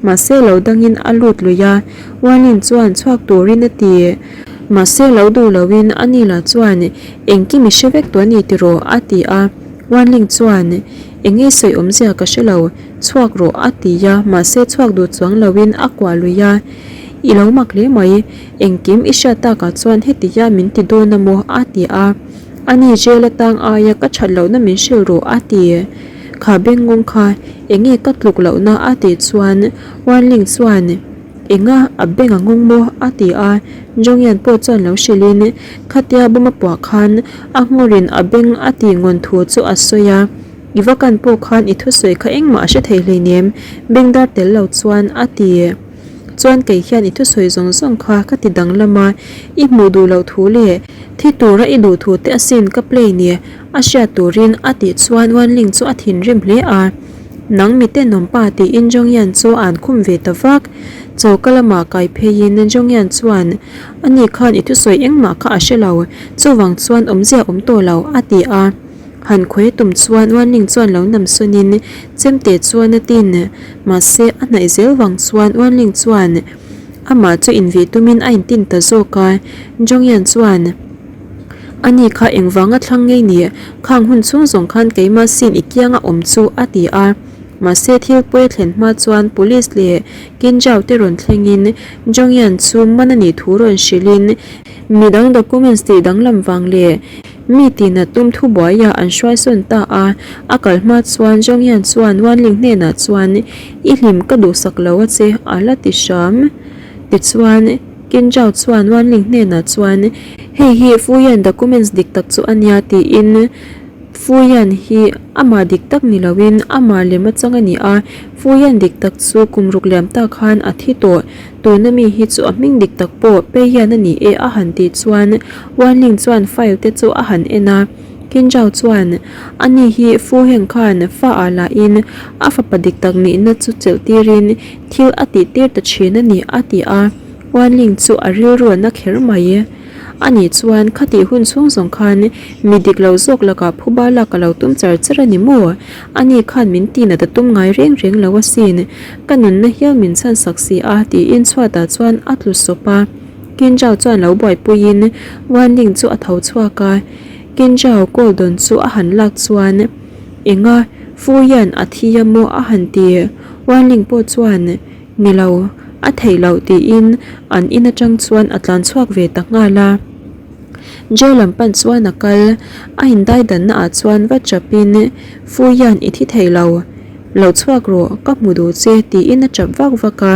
mahse lo dangin a lut lui a, Wanling chuan chhuak turin a ti. Mahse lo duh loin a ni lah chuan engkim i hre vek tawh a ni tiraw a ti a, Wanling chuan enge sawi awmzia ka hre lo, chhuak rawh a ti a, mahse chhuak duh chuang loin a kuah lui a, I lo mak hle mai. Engkim i hriat takah chuan heti hian min ti dawn a maw? a ti a. Ani jail atang aia ka that lohna min hrilh rawh a ti. Kha bengngawng kha enge ka tluk lohna a tih chuan Wanling chuan Enga a beng a ngawng maw? a ti a. Zhongyan pawh chuan lo hrilhin khatia bawm a puah khan a nghawrin a beng a tih ngawn thu chu a sawi a. I va kan pawh khan i thusawi kha engmah a hre thei hleinem bengdar tel lo chuan a ti. Chuan kei hian i thusawi zawng zawng kha ka ti danglam a, i hmuh duh loh thu leh thi tura i duh thu te asin ka play ni a hriat turin a tih chuan Wanling chu a thinrim hle a. Nang mi tenawm pa tiin Zhongyan chu a an khum ve ta vak. Choka lamah kai pheiin Zhongyan chuan ani khan i thusawi engmah kha a hre lo, chuvang chuan awmzia awm tawh lo a ti a. Han khawi tum chuan Wanling chuan lo nam sawnin chemte chuan a tin. Mahse, a hnaih zel vang chuan Wanling chuan amah chu invih tumin a intin ta zawk a. Zhongyan chuan, Ani kha engvanga thlang ngei ni? Khang hun chhung zawng khan keimah sin i kianga awm chu a ti a. Mahse, thil pawi a thlen hma chuan Police leh Kinjao te rawn thlengin Zhongyan chu man a nih thu rawn hrilhin midang documents tih danglam vang leh Mi tina tum thubuaia an hruaisawn ta a, a kal hma chuan Zhongyan chuan Wanling hnenah chuan I hlim ka duhsak lo a che a la ti hram. Tichuan, Qin Zhao chuan Wanling hnenah chuan Hei hi Fuyan documents dik tak chu a nia tiin Fuyan hi amah dik tak ni loin amah lem atang a ni a, Fuyan dik tak chu kum ruk liam tak khan a thi tawh. Tuna mi hi chu a hming dik tak pawh Peihian a ni e a han tih chuan Wanling chuan file te chu a han en a, Qin Zhao chuan ani hi Fu Heng khan fa ah lahin a fapa dik tak nihna chu chelh tirin thil a tih tir ta thin a ni a ti a, Wanling chu a rilru a na kher mai. Ani chuan khatih hun chhung zawng khan mi dik lo zawk lakah phuba lak a lo tum char char a ni maw? Ani khan min tinat a tum ngai reng reng lo asin, ka nunna hial min chhan sak si a tiin chhuatah chuan a tlu sawp a. Kinjao chuan lo buaipuiin Wanling chu a tho chhuak a, Kinjao call dawn chu a han lak chuan Enga, Fuyan a thi a maw a han ti. Wanling pawh chuan Ni lo, a theih loh tiin an in atang chuan a tlan chhuak ve ta nghal a. Jail lam pan chuan a kal, a indaidanna ah chuan va chap in Fuian i thi thei lo, lo chhuak rawh, ka hmu duh che tiin a chap vak vak a.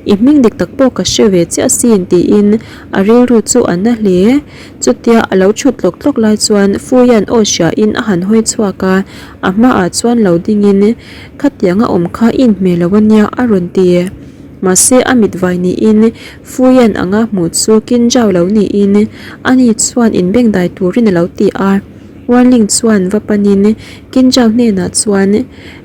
I hming dik tak pawh ka hre ve chiah asin tiin a rilru chu a na hle. Chutia a lo chhut tlawk tlawk lai chuan Fuian aw hria in a han hawi chhuak a, a hmaah chuan lo ding in Khatianga awm kha i inhmeh lo ania a rawn ti. Mahse a mit vai niin Fuian anga hmuh chu Kinjao lo niin ani chuan inbengdai turin a lo ti a. Wanling chuan va panin Kinjao hnenah chuan,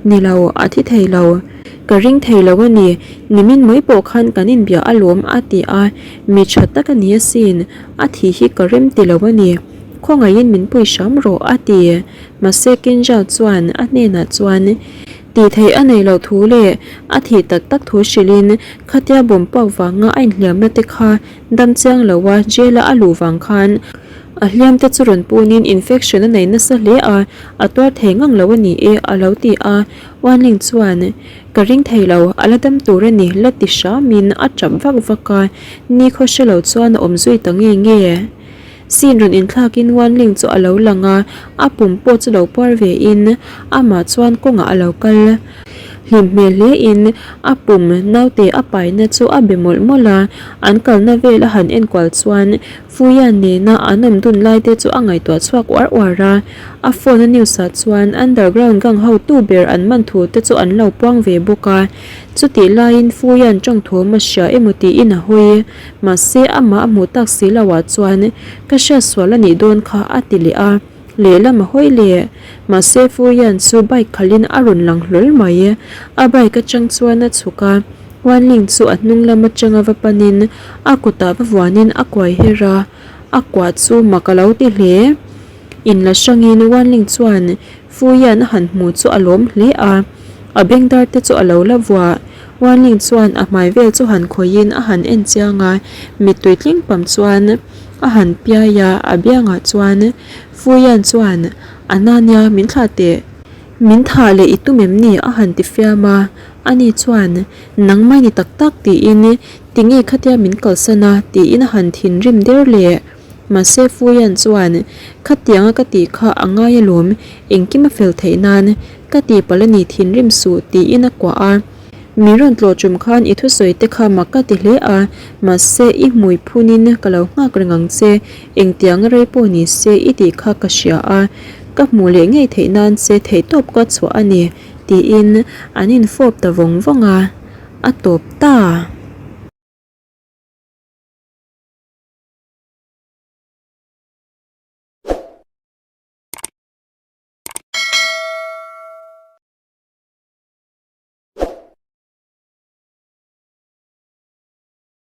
Ni lo, a thi thei lo. Ka ring thei lo a ni. Nimin mai pawh khan kan inbia alawm a ti a. Mi tha tak a ni asin. A thih hi ka rem ti lo a ni. Khawngaihin min pui hram rawh a ti. Mahse Kinjal chuan a hnenah chuan tih theih a neih loh thu leh a thih tak tak thu hrilhin khatia bawm puak vanga a inhliamna te kha dam chiang lo a, jail a a luh vang khan a hliam te chu rawn punin infection a nei nasa hle a, a tuar thei ngang lo a ni e a lo ti a. Wanling chuan Ka ring thei lo, a la dam tur a ni la ti hramin a tap vak vak a, nikhaw hre lo chuan a awm zui ta nge nge. Sin rawn inthlakin Wanling chu a lo lang a, a pum pawh chu lo puar ve in amah chuan kawngah a lo kal. Hlim hmel hle in a pum naute a paina chu a be mawlh mawlh a, an kalna vel a han enkual chuan Fuyan nena an awm dun lai te chu a ngaihtuah chhuak uar uar a. A phone a news ah chuan underground gang hotu ber an man thu te chu an lo puang ve bawk a, chutih laiin Fuyan tawngthawm a hria emaw tiin a hawi. Mahse, amah a hmuh tak si loh ah chuan ka hriat sual a nih dawn kha a ti leh a. Lehlam a hawi leh. Mahse Fuyan chu bike khalhin a rawn lang hlawl mai. A bike atang chuan a chhuk a, Wanling chu a hnung lam atanga va panin a kutah va vuanin a kuai her a, a kuah chu mak a lo ti hle. Inla hrangin Wanling chuan Fuyan a han hmu chu a lawm hle a, a bengdar te chu a lo la vuah. Wanling chuan a hmai vel chu han khawihin a han en chiang a, mittui tling pam chuan a han piai a, a biangah chuan Fuyan chuan, A na nia, min thlah teh. Min thah leh i tum em ni? a han ti fiam a. Ani chuan, Nang mai ni tak tak tiin, Tinge khatia min kalsan a? tiin a han thinrim der leh. Mahse Fuyan chuan, Khatianga ka tih kha a ngai alawm, engkim a fel theih nan ka tih palh a ni thinrim suh tiin a kuah a. Min rawn tlawh tum khan i thusawi te kha mak ka ti hle a, mahse i hmui phunin ka lo nghak reng ang che, engtianga rei pawh ni se i tih kha ka hria a, ka hmuh leh ngei theih nan che theihtawp ka chhuah a ni tiin an infawp ta vawng vawng a, a tawp ta.